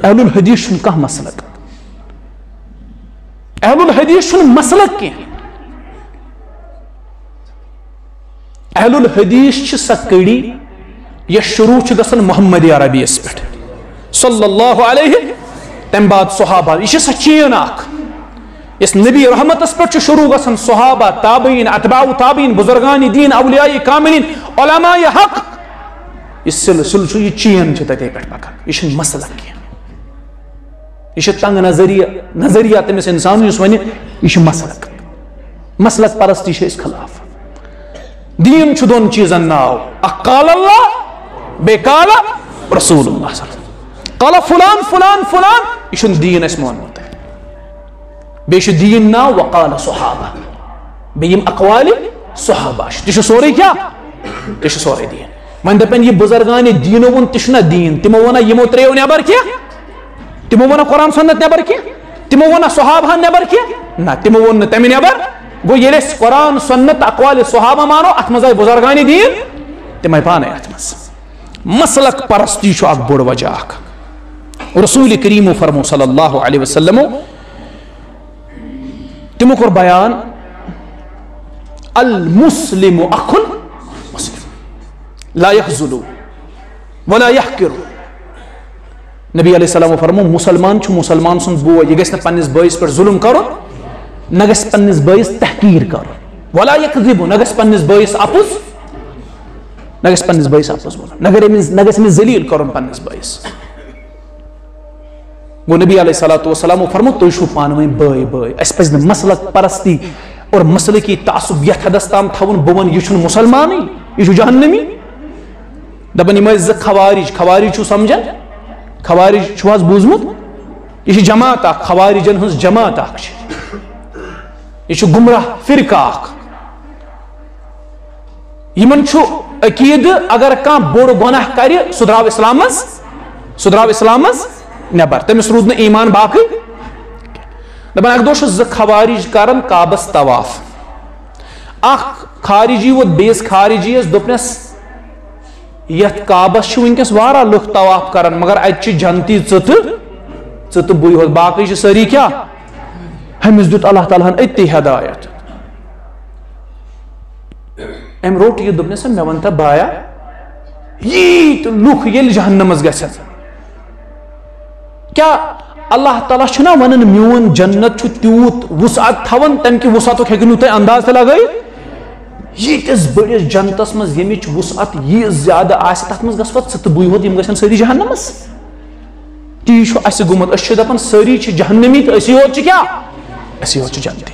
اہل الحدیث چھُنہٕ کانٛہہ مسلک۔ اہل الحدیث چھُنہٕ مسلک کینٛہہ۔ اہل الحدیث چھِ سۄ کڑی یۄس شروع چھِ گژھان محمد عربی یس پٮ۪ٹھ، صلی اللہ علیہ، تمہِ بعد صحابہ۔ یہِ چھِ سۄ چین اکھ یۄس نبی رحمتس پٮ۪ٹھ چھُ شروع گژھان، صحابہ، تابعین، اتباع تابعین، بزرگان دین، اولیاء کاملین، علماء حق۔ یہِ سلسلہٕ چھُ، یہِ چین چھِ تتے پٮ۪ٹھ پکان۔ یہِ چھُنہٕ مسلک کینٛہہ۔ یہِ چھُ تنگ نظریہ، نظریہ تٔمِس انسان یُس ونہِ یہِ چھُ مسلک۔ مسلک پرستی چھِ أسۍ خلاف۔ دین چھُ دۄن چیٖزن ناو، اکھ قال اللہ، بیٚیہِ قال رسول اللہ صلی اللہ علیہ وسلم۔ قال فلان، فلان، فلان، یہِ چھُنہٕ دین اَسہِ مونمُت۔ بیٚیہِ چھُ دین ناو وقال صحابہ، بیٚیہِ یِم اقوالِ صحابہ چھِ، تہِ چھُ سورُے کیٛاہ؟ تہِ چھُ سورُے دین۔ وۄنۍ دَپن یہِ بُزرگانِ دیٖنو ووٚن، تہِ چھُنہ دین۔ تِمو ووٚنا یِمو ترٛیو نٮ۪بر کینٛہہ؟ تِمو ووٚنا قرآن سنت نٮ۪بر کینٛہہ؟ تِمو ووٚنا صحابہن نٮ۪بر کینٛہہ؟ نہ، تِمو ووٚن نہٕ تَمہِ نٮ۪بر۔ گوٚو ییٚلہِ أسۍ قرآن سنت اقوالِ صحابہ مانو، اتھ منٛز آیہِ بُزرگانِ دیٖن، تِم آیہِ پانے اتھ منٛز۔ مسلک پرستی چھُ اکھ بوٚڑ وجہ اکھ۔ رسول کریم فرمو صلی اللہ علیہ وسلم، تِمو کوٚر بیان، المسلم اخ المسلم، لا یخذلہ ولا یحقرہ۔ نبی علیہ السلام فرمو، مسلمان چھُ مسلمان سُنٛد بوے، یہِ گژھِ نہٕ پننِس بٲیِس پٮ۪ٹھ ظلم کرُن، نہ گژھِ پننِس بٲیِس تحقیر کرُن، ولا یکذب، نہ گژھِ پننِس بٲیِس اپُز، نہ گژھِ پننِس بٲیِس اپُز وَنُن، نہ گژھِ أمِس، نہ گژھِ أمِس ذلیل کرُن پننِس بٲیِس۔ گوٚو نبی علیہ الصلوۃ والسلام فرمو، تُہۍ چھِو پانہٕ ؤنۍ بٲے بٲے۔ اَسہِ پَزِ نہٕ مسلک پرستی اور مسلکی تعصب یَتھ حدس تام تھاوُن، بہٕ وَنہٕ، یہِ چھُنہٕ مُسلمانٕے، یہِ چھُ جہنمی۔ دَپان یِم ٲسۍ زٕ خوارج، خوارج چھُو سمجھان؟ خوارج چھُو حظ بوٗزمُت؟ یہِ چھِ جماعت اکھ، خوارجن ہٕنٛز جماعت اکھ چھِ۔ یہِ چھُ گمراہ فرقہٕ اکھ۔ یِمن چھُ عقیدٕ، اگر کانٛہہ بوٚڑ گۄناہ کرِ، سُہ درٛاو اسلام منٛز، سُہ درٛاو اسلام منٛز نٮ۪بر، تٔمِس روٗد نہٕ ایمان باقٕے۔ دَپان اکہِ دۄہ چھُ زٕ خوارج کران کعبس طواف۔ اکھ خارجی ووت بیٚیِس خارجی یَس، دوٚپنَس، یَتھ کعبس چھِ وٕنکیٚس واریاہ لُکھ طواف کران، مگر اَتہِ چھِ جنتی ژٕ تہٕ، ژٕ تہٕ بٕے ہوت، باقٕے چھِ سٲری کیٛاہ؟ ہُمِس دیُت اللہ تعالیٰ ہن أتی ہدایت۔ أمۍ روٚٹ یہِ، دوٚپنَس، مےٚ وَن تہٕ بایا، ییٖتۍ لُکھ ییٚلہِ جہنمس گژھن، کیٛاہ اللہ تعالیٰ چھُنہ وَنان، میون جنت چھُ تیوٗت وسعت تھاوان، تَمہِ کہِ وسعتُک ہیٚکِو نہٕ تُہۍ انداز تہِ لگٲیِتھ؟ ییٖتِس بٔڑِس جنتس منٛز ییٚمِچ وسعت ییٖژ زیادٕ آسہِ، تَتھ منٛز گژھٕ پتہٕ ژٕ تہٕ بٕے ہوت، یِم گژھن سٲری جہنمس۔ تی چھُ اَسہِ گوٚمُت، أسۍ چھِ دَپان سٲری چھِ جہنمی تہٕ أسی ہوت چھِ کیٛاہ؟ أسی ہوت چھِ جنتی۔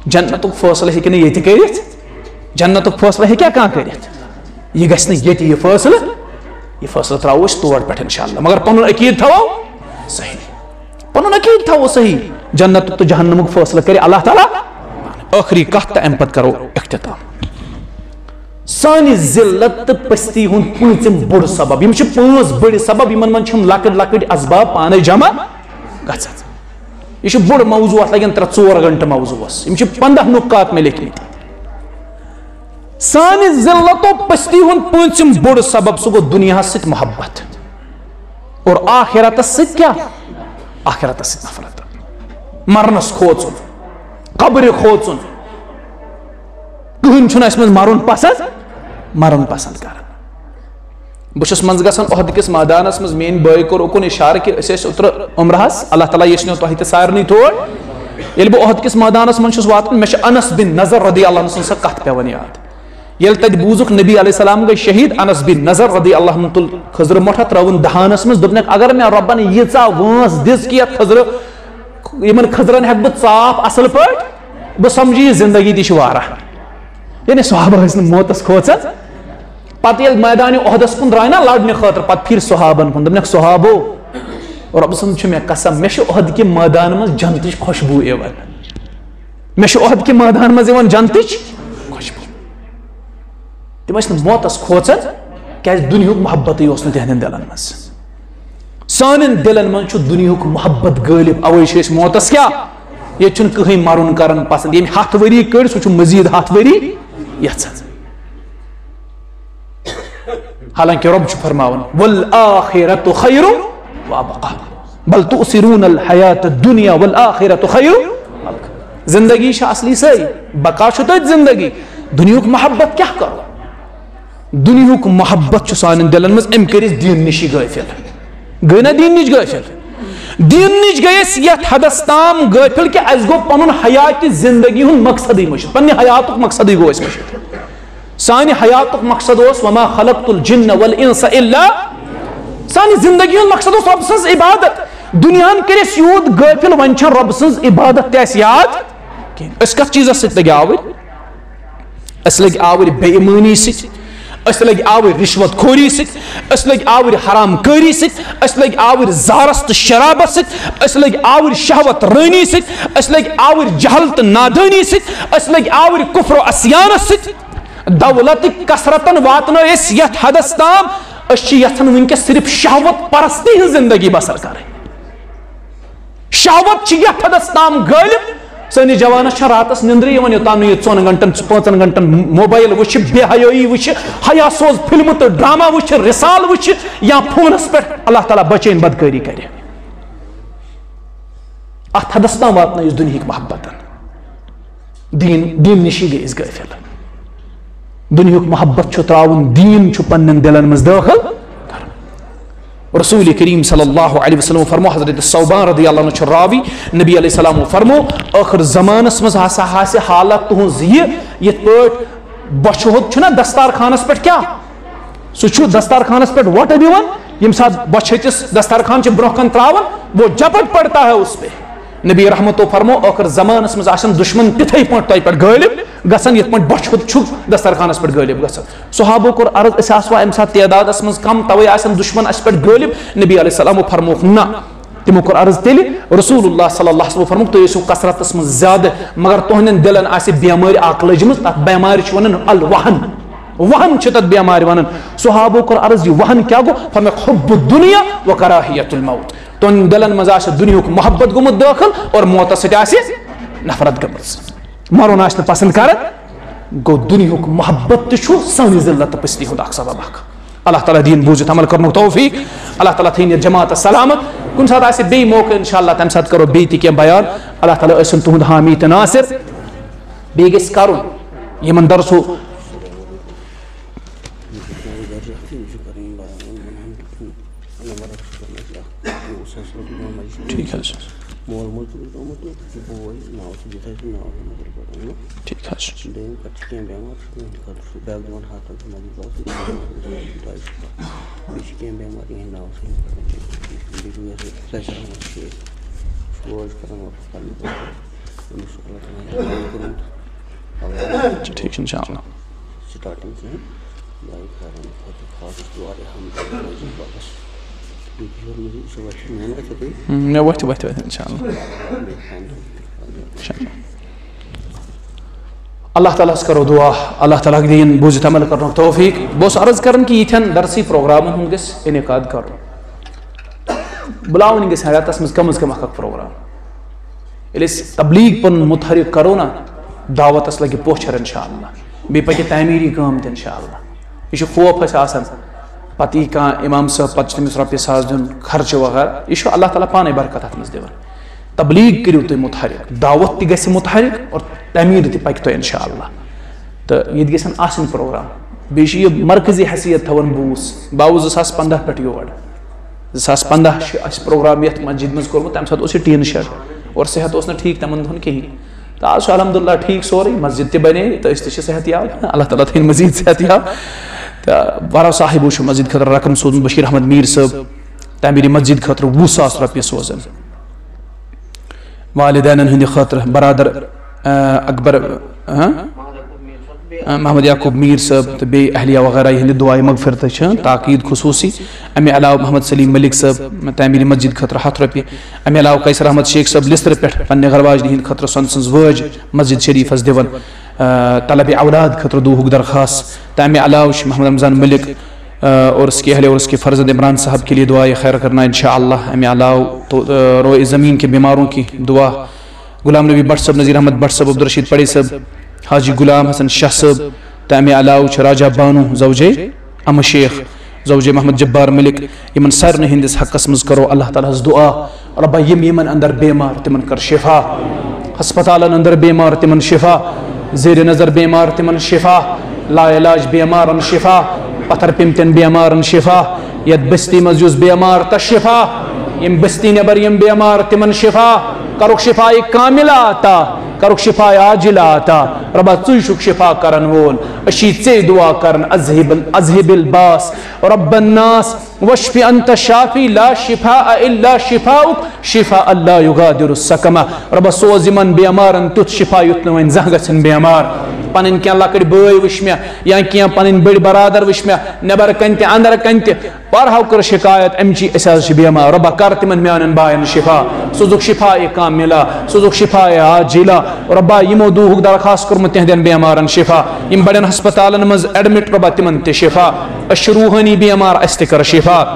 جنتُک فٲصلہٕ ہیٚکہِ نہٕ ییٚتہِ کٔرِتھ، جنتُک فٲصلہٕ ہیٚکیٛاہ کانٛہہ کٔرِتھ؟ یہِ گژھِ نہٕ ییٚتہِ یہِ فٲصلہٕ، یہِ فٲصلہٕ ترٛاوو أسۍ تور پٮ۪ٹھ انشاءاللہ، مگر پنُن عقیٖدٕ تھاوو صحیح، پنُن عقیٖدٕ تھاوو صحیح۔ جنتُک تہٕ جہنمُک فٲصلہٕ کَرِ اللہ تعالیٰ۔ ٲخری کَتھ تہٕ اَمہِ پَتہٕ کَرو اختتام۔ سانہِ ذلت تہٕ پستی ہُنٛد پوٗنٛژِم بوٚڑ سبب، یِم چھِ پانٛژھ بٔڑۍ سبب، یِمن منٛز چھِ یِم لۄکٕٹۍ لۄکٕٹۍ اسباب پانے جمع گژھان۔ یہِ چھُ بوٚڑ موضوع، اَتھ لَگن ترٛےٚ ژور گھنٹہٕ موضوعس۔ یِم چھِ پنٛداہ نُکات مےٚ لیکھمٕتۍ۔ سانہِ ذلت و پستی ہُنٛد پوٗنٛژِم بوٚڑ سبب، سُہ گوٚو دُنیاہس سۭتۍ محبت اور آخرتس سۭتۍ کیٛاہ؟ آخرتس سۭتۍ نفرت۔ مرنس کھوژُن، قبرِ کھوژُن۔ کٕہٕنۍ چھُنہٕ اَسہِ منٛز مرُن پسنٛد، مرُن پسنٛد کران۔ بہٕ چھُس منٛزٕ گژھان احد کِس مٲدانس منٛز، میٲنۍ بٲے کوٚر اُکُن اِشارٕ کہِ أسۍ ٲسۍ اوترٕ عمرہس، اللہ تعالیٰ یژھنو تۄہہِ تہِ سارنٕے تور۔ ییٚلہِ بہٕ احد کِس مٲدانس منٛز چھُس واتان، مےٚ چھِ انس بن نضر رضی اللہ عنہ سٕنٛز سۄ کتھ پٮ۪وان یاد۔ ییٚلہِ تتہِ بوٗزُکھ نبی علیہ السلام گٔے شہید، انس بن نضر رضی اللہ عنہ تُل خٔزرٕ مۄٹھ، ترٲوٕن دہانس منٛز، دوٚپنکھ، اگر مےٚ رۄبن ییٖژاہ وٲنٛس دِژ کہِ یتھ خٔزرٕ، یِمن خٔزرن ہٮ۪کہٕ بہٕ ژاپھ اصل پٲٹھۍ، بہٕ سمجھٕ یہِ زندگی تہِ چھِ واریاہ۔ یعنی صحابہ ٲسۍ نہٕ موتس کھوژان۔ پتہٕ ییٚلہِ میدانِ احدس کُن درٛاے نا لڑنہٕ خٲطرٕ، پتہٕ پھِرۍ صحابن کُن، دوٚپنکھ، صحابو، رۄبہٕ سُنٛد چھُ مےٚ قسم، مےٚ چھُ احد کہِ مٲدانہٕ منٛز جنتٕچ خوشبوٗ یِوان۔ مےٚ چھُ احد کہِ مٲدانہٕ منٛز یِوان جنتٕچ خوشبوٗ۔ تِم ٲسۍ نہٕ موتس کھوژان، کیازِ دُنیہُک محبتٕے اوس نہٕ تِہنٛدٮ۪ن دِلن منٛز۔ سانٮ۪ن دِلن منٛز چھُ دُنیہُک محبت غٲلب، اوے چھِ أسۍ موتس کیٛاہ؟ ییٚتہِ چھُنہٕ کٕہٕنۍ مرُن کران پسند۔ ییٚمۍ ہتھ ؤری کٔڑۍ، سُہ چھُ مزید ہتھ ؤری یژھان۔ حالانکہ رۄب چھُ فرماوان، "والآخرة خیر وابقى، بل تؤثرون الحیات الدنیا والآخرة خیر وابقى۔" زندگی چھِ اصلی سٲری، بقا چھُ تٔتھۍ زندگی۔ دُنیہُک محبت کیٛاہ کرو؟ دُنیہُک محبت چھُ سانٮ۪ن دِلن منٛز، أمۍ کٔرۍ أسۍ دیٖن نِشی غٲفِل۔ گٔے نا دیٖن نِش غٲفِل؟ دیٖن نِش گٔے أسۍ یتھ حدس تام غٲفِل کہِ اَسہِ گوٚو پنُن حیاتِ زندگی ہُنٛد مقصدٕے مٔشِتھ، پننہِ حیاتُک مقصدٕے گوٚو اَسہِ مٔشِتھ۔ سانہِ حیاتُک مقصد اوس، "وما خلقت الجن والانس الا"، سانہِ زندگی ہُنٛد مقصد اوس رۄب سٕنٛز عبادت۔ دُنیاہن کٔرۍ أسۍ یوٗت غٲفِل، وۄنۍ چھنہٕ رۄب سٕنٛز عبادت تہِ اَسہِ یاد کینٛہہ۔ أسۍ کتھ چیٖزس سۭتۍ لٔگۍ آوٕرۍ؟ أسۍ لٔگۍ آوٕرۍ بے ایمٲنی سۭتۍ، أسۍ لٔگۍ آوٕرۍ رشوت خوری سۭتۍ، أسۍ لٔگۍ آوٕرۍ حرام کٲری سۭتۍ، أسۍ لٔگۍ آوٕرۍ زارس تہٕ شرابس سۭتۍ، أسۍ لٔگۍ آوٕرۍ شہوت رٲنی سۭتۍ، أسۍ لٔگۍ آوٕرۍ جہل تہٕ نادٲنی سۭتۍ، أسۍ لٔگۍ آوٕرۍ کفر و عصیانس سۭتۍ۔ دولتٕکۍ کثرتن واتنٲو أسۍ یتھ حدس تام، أسۍ چھِ یژھان وٕنکیٚس صرف شہوت پرستی ہٕنٛز زندگی بسر کرٕنۍ۔ شہوت چھِ یتھ حدس تام غٲلب، سٲنِس جوانس چھےٚ راتس نیندرٕے یِوان، یوٚتام نہٕ یہِ ژۄن گھنٹن، پانٛژن گھنٹن موبایل وٕچھِ، بے حیٲیی وٕچھِ، حیا سوز فلمہٕ تہٕ ڈرامہ وٕچھِ، رسالہٕ وٕچھِ یا فونس پٮ۪ٹھ۔ اللہ تعالیٰ بچٲیِن بدکٲری کرِ۔ اتھ حدس تام واتنٲیِس دُنہِکۍ محبتن۔ دیٖن، دیٖن نِشی گٔے أسۍ غٲفِل۔ دُنہیُک محبت چھُ ترٛاوُن، دیٖن چھُ پننٮ۪ن دِلن منٛز دٲخل کرُن۔ رسول کریم صلی اللہ علیہ وسلم فرمو، حضرت ثوبان رضی اللہ عنہ چھُ راوی، نبی علیہ السلام فرمو، ٲخر زمانس منٛز ہسا آسہِ حالت تُہنٛز یہِ، یِتھ پٲٹھۍ بۄچھِ ہُنٛد چھُنہ دستارخانس پٮ۪ٹھ کیٛاہ؟ سُہ چھُ دستارخانس پٮ۪ٹھ وۄٹہٕ دِوان، ییٚمہِ ساتہٕ بۄچھِ ہٕچِس دستارخان چھِ برونٛہہ کَنہِ ترٛاوان، وہ جپٹ پڑتا ہے اس پہ۔ نبی رحمتو فرمو، ٲخر زمانس منٛز آسن دشمن تِتھے پٲٹھۍ تۄہہِ پٮ۪ٹھ غٲلب گژھان، یِتھ پٲٹھۍ بۄچھِ ہُنٛد چھُ دسترخانس پٮ۪ٹھ غٲلب گژھان۔ صحابو کوٚر عرض، أسۍ آسوا اَمہِ ساتہٕ تعدادس منٛز کم، توے آسن دشمن اَسہِ پٮ۪ٹھ غٲلب؟ نبی علیہ السلامو فرمووُکھ، نہ۔ تِمو کوٚر عرض تیٚلہِ، رسول اللہ صلی اللہ علیہ وسلم فرمووُکھ، تُہۍ ٲسِو کثرتس منٛز زیادٕ، مگر تُہنٛدٮ۪ن دِلن آسہِ بٮ۪مٲرۍ اکھ لٔجمٕژ، تتھ بٮ۪مارِ چھِ ونان الوہن۔ وہن چھِ تتھ بٮ۪مارِ ونان۔ صحابو کوٚر عرض، یہِ وہن کیٛاہ گوٚو؟ فرمووُکھ، حب الدنیا و کراہیت الموت۔ تُہنٛدٮ۪ن دِلن منٛز آسہِ دُنیہُک محبت گوٚمُت دٲخل اور موتس سۭتۍ آسہِ نفرت گٔمٕژ۔ مرُن آسہِ نہٕ پسند کران، گوٚو دُنیہُک محبت تہِ چھُ سانہِ ذلت تہٕ پستی ہُنٛد اکھ سبب اکھ۔ اللہ تعالیٰ دِیِن بوٗزِتھ عمل کرنُک توفیق۔ اللہ تعالیٰ تھٲیِن یَتھ جماعتس سلامت۔ کُنہِ ساتہٕ آسہِ بیٚیہِ موقعہٕ انشاءاللہ، تَمہِ ساتہٕ کرو بیٚیہِ تہِ کینٛہہ بیان۔ اللہ تعالیٰ ٲسِن تُہُنٛد حامی تہٕ ناصر۔ بیٚیہِ گژھِ کرُن یِمن درسو ٹھیٖک حظ چھُ۔ مول موج تہِ اوس آمُت، یہِ چھُ بوے، ناو چھُ، یہِ تھٲیِو ناو، نمبر پٮ۪ٹھ اوٚنمُت۔ ٹھیٖک حظ چھُ۔ دوٚیِم کَتھ چھِ کینٛہہ بٮ۪مار چھِ تِہِنٛدِ خٲطرٕ چھُ بیٛاکھ دِوان ہَتھ رۄپیہِ مَسجِد باپَتھ۔ بیٚیہِ چھِ کینٛہہ بٮ۪مار، یِہِنٛدۍ ناو چھِ یِم کَران چھِ۔ بیٚیہِ چھُ مےٚ سۭتۍ فیضان احمد شیخ، سُہ چھُ روزٕ کَران واپَس پَنٕنہِ خٲطرٕ۔ أمِس چھُ اللہ تعالیٰ ہَن کوٚرمُت۔ اچھا، ٹھیٖک چھُ، اِنشاءاللہ۔ سٹارٹنگ سے ہی دعائے خیرن خٲطرٕ خاص دعا الحمدللہ۔ ہم، مےٚ وۄتھِ، وۄتھِ، وۄتھِ، اِنشاءاللہ۔ اِنشاءاللہ۔ اللہ تعالیٰ ہَس کرو دعا، اللہ تعالیٰ ہَس دِیِن بوٗزِتھ عمل کرنُک توفیق۔ بہٕ اوسُس عرض کران کہِ یِتھٮ۪ن درسی پروگرامن ہُنٛد گژھِ انعقاد کرُن۔ بُلاوٕنۍ گژھِ رٮ۪تس منٛز کم از کم اکھ اکھ پروگرام۔ ییٚلہِ أسۍ تبلیغ پنُن متحرک کرو نا، دعوتس لگہِ پوچھر انشاءاللہ۔ بیٚیہِ پکہِ تعمیٖری کٲم تہِ انشاءاللہ۔ یہِ چھُ خوف اَسہِ آسان، پتہٕ یی کانٛہہ امام صٲب، پتہٕ چھُ تٔمِس رۄپیہِ ساس دیُن خرچہٕ وغیرہ۔ یہِ چھُ اللہ تعالیٰ پانے برکت اتھ منٛز دِوان۔ تبلیغ کٔرِو تُہۍ متحرک، دعوت تہِ گژھِ متحرک اور تعمیٖر تہِ پکہِ تۄہہِ انشاءاللہ۔ تہٕ ییٚتہِ گژھن آسٕنۍ پروگرام۔ بیٚیہِ چھُ یہِ مرکزی حیثیت تھاوان بوٗس۔ بہٕ آوُس زٕ ساس پنٛداہ پٮ۪ٹھ یور۔ زٕ ساس پنٛداہ چھُ اَسہِ پروگرام یَتھ مسجد منٛز کوٚرمُت، تَمہِ ساتہٕ اوس یہِ ٹیٖن شیڈ اور صحت اوس نہٕ ٹھیٖک تِمن دۄہن کِہیٖنۍ۔ تہٕ آز چھُ الحمدللہ ٹھیٖک سورُے، مسجد تہِ بنے تہٕ أسۍ تہِ چھِ صحت یاب۔ اللہ تعالیٰ تھٲیِن مزید صحت یاب۔ تہٕ بارو صاحبو چھُ مسجد خٲطرٕ رقم سوٗزمُت، بشیر احمد میٖر صٲب، تعمیٖرِ مسجد خٲطرٕ وُہ ساس رۄپیہِ سوزان۔ والدینن ہٕنٛدِ خٲطرٕ برادر، آ، اکبر، آ، آ، محمد یعقوب میٖر صٲب تہٕ بیٚیہِ اہلیہ وغیرہ یِہنٛدِ دعایہِ مغفرتہٕ چھِ تاکید خصوٗصی۔ اَمہِ علاوٕ محمد سلیٖم ملک صٲب تعمیٖرِ مسجد خٲطرٕ ہَتھ رۄپیہِ۔ اَمہِ علاوٕ قیصر احمد شیخ صٲب لِسرٕ پٮ۪ٹھ پننہِ گھر واجنہِ ہٕنٛدِ خٲطرٕ سۄنہٕ سٕنٛز وٲج مسجد شریفس دِوان، آ، طلبِ اولاد خٲطرٕ دُوہُک درخاست۔ تہٕ اَمہِ علاوٕ چھُ محمد رمضان ملک، آ، اور اس کے اہل اور اس کے فرزند عمران صاحب کے لیے دعائے خیر کرنا انشاءاللہ۔ اَمہِ علاوٕ تو، آ، روئے زمین کے بیماروں کی دعا غلام نبی بٹ صٲب، نذیر احمد بٹ صٲب، عبدالرشید پڑے صٲب، حاجی غلام حسن شاہ صٲب، تہٕ اَمہِ علاوٕ چھِ راجہ بانو زوجے احمد شیخ، زوجے محمد جبار ملک، یِمن سارنٕے ہٕنٛدِس حقس منٛز کرو اللہ تعالیٰ ہس دعا۔ رۄبا، یِم یِمن اندر بیمار، تِمن کر شفا۔ ہسپتالن اندر بیمار، تِمن شفا۔ زیر نظر بیمار، تِمن شفا۔ لا علاج بیمارن شفا۔ پتھر پیمتٮ۪ن بیمارن شفا۔ یتھ بستی منٛز یُس بیمار، تس شفا۔ یِم بستی نٮ۪بر یِم بیمار، تِمن شفا۔ کرُکھ شفا کاملہ عطا۔ کرُکھ شفا عاجلہ عطا۔ رۄبا، ژٕے چھُکھ شفا کرن وول۔ أسۍ چھِ ژے دعا کران، اذہب، اذہب الباس رب الناس، واشف انت شافی، لا شفاء الا شفاؤک، شفاء لا یغادر سقما۔ رۄبا، سوز یِمن بیمارن تیُتھ شفا یُتھ نہٕ وۄنۍ زانٛہہ گژھن بیمار۔ پنٕنۍ کینٛہہ لۄکٕٹۍ بٲے وٕچھ مےٚ، یا کینٛہہ پنٕنۍ بٔڑۍ برادر وٕچھ مےٚ، نٮ۪بر کنہِ تہِ اندر کنہِ تہِ، پرہو کٔر شکایت، امہِ چی أسۍ حظ چھِ بیمار۔ رۄبا، کر تِمن میانٮ۪ن باین شفا، سوزُکھ شفا کاملہ، سوزُکھ شفا عاجلہ۔ رۄبا، یِمو دُہُک درخواست کوٚرمُت تِہنٛدٮ۪ن بیمارن شفا، یِم بڑٮ۪ن ہسپتالن منٛز ایڈمٹ، رۄبا، تِمن تہِ شفا۔ أسۍ چھِ روحٲنی بیمار، اسہِ تہِ کر شفا۔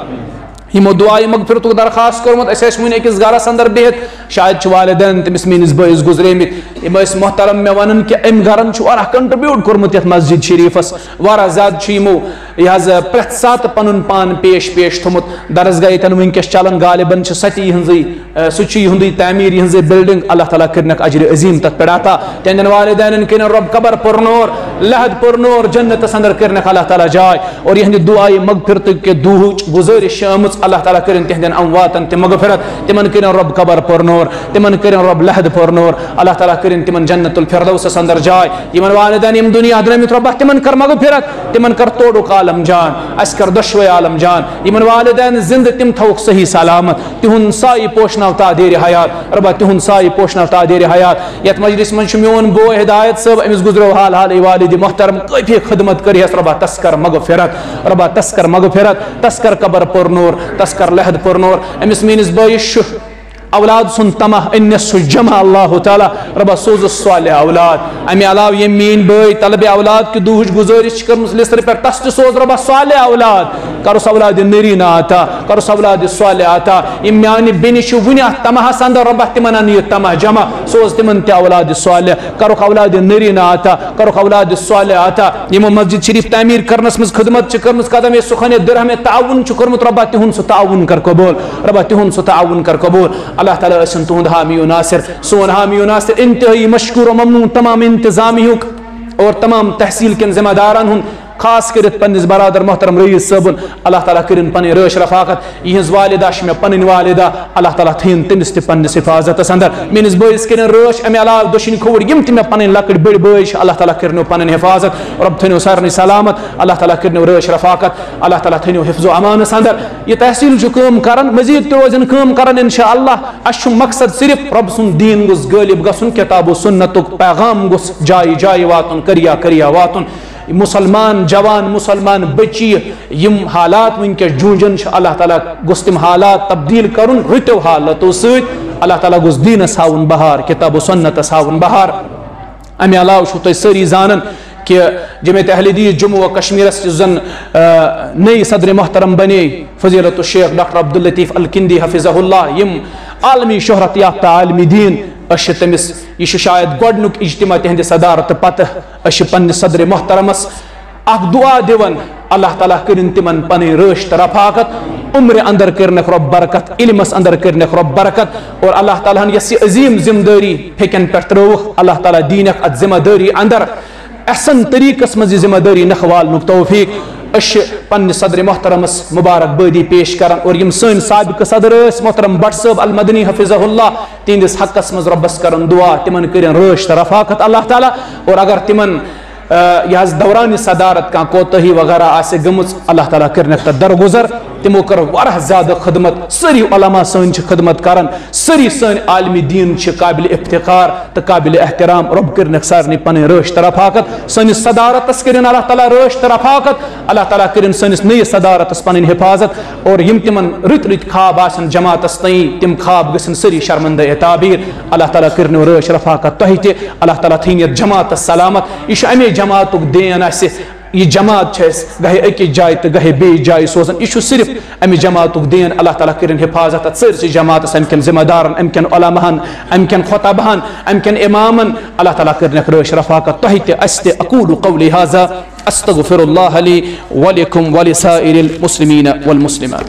یِمو دعایہِ مغفرتُک درخواست کوٚرمُت، أسۍ ٲسۍ وُنہِ أکِس گرس اندر بِہِتھ، شاید چھِ والدین تٔمِس میٲنِس بٲیِس گُزریمٕتۍ۔ یِم ٲسۍ محترم مےٚ ونان کہِ أمۍ گرن چھُ واریاہ contribute کوٚرمُت یتھ مسجد شریفس، واریاہ زیادٕ چھُ یِمو یہِ حظ پرٛٮ۪تھ ساتہٕ پنُن پان پیش، پیش تھوٚمُت۔ درسگاہ ییٚتٮ۪ن وٕنکیٚس چلان، غالباً چھِ سۄ تہِ یِہٕنٛزٕے، اَ، سُہ چھُ یِہُنٛدُے تعمیٖر، یِہٕنٛزٕے building۔ اللہ تعالیٰ کٔرِنَکھ اجرِ عظیٖم تَتھ پٮ۪ٹھ عطا۔ تِہنٛدٮ۪ن والدینن کٔرِنۍ رۄب قبر پُرنور، لحد پُرنور، جنتس اندر کٔرِنَکھ اللہ تعالیٰ جاے۔ اور یِہنٛدِ دُعایہِ مغفرتٕکہِ دُہٕچ گُزٲرِش چھِ آمٕژ، اللہ تعالیٰ کٔرِنۍ تِہنٛدٮ۪ن امواتن تہِ مغفرت، تِمن کٔرِنۍ رۄب قبر پُرنور، تِمن کٔرِنۍ رۄب لحد پُرنور، اللہ تعالیٰ کٔرِنۍ تِمن جنت الفردوسس اندر جاے۔ یِمن والدین یِم دُنیا درٲمٕتۍ، رۄبا، تِمن کر مغفرت، تِمن کر توڑُک عالم جان، اسہِ کر دۄشوے عالم جان۔ یِمن والدین زندٕ، تِم تھاوُکھ صحیح سلامت، تِہُنٛد سایہِ پوشناو تادیرِ حیات۔ رۄبا، تِہُنٛد سایہِ پوشناو تادیرِ حیات۔ یتھ مجلس منٛز چھُ میون بوے ہدایت صٲب، أمِس گُزریو حال حالٕے والدِ محترم، کٲفی خدمت کٔر یس۔ رۄبا، تس کر مغفرت، رۄبا، تس کر مغفرت، تس کر قبر پُرنور، تس کر لحد پُرنور۔ أمِس میٲنِس بٲیِس چھُ اولاد سُنٛد طمع، أنِس سُہ جمع اللہ تعالیٰ۔ رۄبا، سوزُس صالح اولاد۔ اَمہِ علاوٕ یِم میٲنۍ بٲے طلبِ اولاد کہِ دُہٕچ گُزٲرِش چھِ کٔرمٕژ لِسٹہٕ پٮ۪ٹھ، تس تہِ سوز رۄبا صالح اولاد۔ کرُس اولادِ نٔریٖنہ عطا، کرُس اولادِ صالح عطا۔ یِم میانہِ بیٚنہِ چھِ وُنہِ اَتھ طمعس اندر، رۄبا، تِمن اَن یہِ طمع جمع، سوز تِمن تہِ اولادِ صالح۔ کرُکھ اولادِ نٔریٖنہ عطا، کرُکھ اولادِ صالح عطا۔ یِمو مسجد شریف تعمیٖر کرنس منٛز خدمت چھِ کٔرمٕژ، قدم سُخن درہم تعاوُن چھُ کوٚرمُت، رۄبا، تِہُنٛد سُہ تعاوُن کر قبوٗل، رۄبا، تِہُنٛد سُہ تعاوُن کر قبوٗل۔ اللہ تعالیٰ ٲسِن تُہُنٛد حامی و ناصر، سون حامی و ناصر، انتہٲیی مشکور و ممنون تمام انتظامیہُک اور تمام تحصیل کٮ۪ن ذمہ دارن ہُنٛد، خاص کٔرِتھ پننِس برادر محترم رئیس صٲبُن۔ اللہ تعالیٰ کٔرِن پنٕنۍ رٲچھ رفاقت۔ یِہٕنٛز والدہ چھِ مےٚ پنٕنۍ والدہ، اللہ تعالیٰ تھٲیِن تٔمِس تہِ پننِس حفاظتس اندر۔ میٲنِس بٲیِس کٔرِن رٲچھ، امہِ علاوٕ دٔچھِنۍ کھووُر یِم تہِ مےٚ پنٕنۍ لۄکٕٹۍ بٔڑۍ بٲے چھِ، اللہ تعالیٰ کٔرِنو پنٕنۍ حفاظت۔ رۄب تھٲینو سارنٕے سلامت، اللہ تعالیٰ کٔرِنو رٲچھ رفاقت، اللہ تعالیٰ تھٲینو حفظ و امانس اندر۔ یہِ تحصیل چھُ کٲم کران، مزید تہِ روزن کٲم کران انشاءاللہ۔ اسہِ چھُ مقصد صرف رۄب سُنٛد دیٖن گوٚژھ غٲلب گژھُن، کتاب و سنتُک پیغام گوٚژھ جایہِ جایہِ واتُن، کریہ کریہ واتُن۔ مسلمان جوان، مسلمان بچی، یِم حالات وٕنکیٚس جوٗنجن چھِ، اللہ تعالیٰ گوٚژھ تِم حالات تبدیٖل کرُن رٕتیو حالاتو سۭتۍ۔ اللہ تعالیٰ گوٚژھ دیٖنس ہاوُن بہار، کتاب و سنتس ہاوُن بہار۔ امہِ علاوٕ چھِو تُہۍ سٲری زانان کہِ جمعیت اہل حدیث جموں و کشمیرس یُس زن، آ، نٔے صدر محترم بنے فضیلت الشیخ ڈاکٹر عبداللطیف الکندی حفظہ اللہ، یِم عالمی شہرت یافتہ عالمی دیٖن، أسۍ چھِ تٔمِس، یہِ چھُ شاید گۄڈٕنیُک اجتماع تِہنٛدِ صدارتہٕ پتہٕ۔ أسۍ چھِ پننِس صدر محترمس اکھ دعا دِوان، اللہ تعالیٰ کٔرِن تِمن پنٕنۍ رٲچھ تہٕ رفاقت، عمرِ اندر کٔرنکھ رۄب برکت، علمس اندر کٔرنکھ رۄب برکت، اور اللہ تعالیٰ ہن یۄس یہِ عظیٖم ذمہٕ دٲری پھیٚکٮ۪ن پٮ۪ٹھ ترٲوٕکھ، اللہ تعالیٰ دیٖنکھ اتھ ذمہٕ دٲری اندر احسن طریقس منٛز یہِ ذمہٕ دٲری نکھٕ والنُک توفیق۔ أسۍ چھِ پننِس صدر محترمس مبارک بٲدی پیش کران، اور یِم سٲنۍ سابقہٕ صدر ٲسۍ محترم بٹ صٲب المدنی حفظہ اللہ، تِہنٛدِس حقس منٛز رۄبس کران دعا، تِمن کٔرِن رٲچھ تہٕ رفاقت اللہ تعالیٰ، اور اگر تِمن، آ، یہِ حظ دوران صدارت کانٛہہ کوتٲہی وغیرہ آسہِ گٔمٕژ، اللہ تعالیٰ کٔرِنکھ تتھ درگُزر۔ تِمو کٔر واریاہ زیادٕ خدمت، سٲری علماء سٲنۍ چھِ خدمت کران، سٲری سٲنۍ عالمِ دیٖن چھِ قابلِ افتخار تہٕ قابلِ احترام۔ رۄب کٔرِنکھ سارنٕے پنٕنۍ رٲچھ تہٕ رفاقت، سٲنِس صدارتس کٔرِن اللہ تعالیٰ رٲچھ تہٕ رفاقت، اللہ تعالیٰ کٔرِن سٲنِس نٔیِس صدارتس پنٕنۍ حفاظت، اور یِم تِمن رٕتۍ رٕتۍ خواب آسن جماعتس تام، تِم خواب گٔژھن سٲری شرمندہ تعبیٖر۔ اللہ تعالیٰ کٔرِنو رٲچھ رفاقت تۄہہِ تہِ، اللہ تعالیٰ تھٲیِن یتھ جماعتس سلامت۔ یہِ چھُ امے جماعتُک دین اسہِ، یہِ جماعت چھِ اَسہِ گاہے أکِس جایہِ تہٕ گاہے بیٚیِس جایہِ سوزان۔ یہِ چھُ صرف اَمہِ جماعتُک دین۔ اللہ تعالیٰ کٔرِن حفاظت اَتھ سٲرسٕے جماعتَس، اَمہِ کٮ۪ن ذمہ دارَن، اَمہِ کٮ۪ن علماہَن، اَمہِ کٮ۪ن خطبہَن، اَمہِ کٮ۪ن اِمامَن۔ اللہ تعالیٰ کٔرِنَکھ رٲچھ رفاقت تۄہہِ تہِ، اَسہِ تہِ۔ أقول قولي هذا، أستغفر الله لي ولكم ولسائر المسلمين والمسلمات۔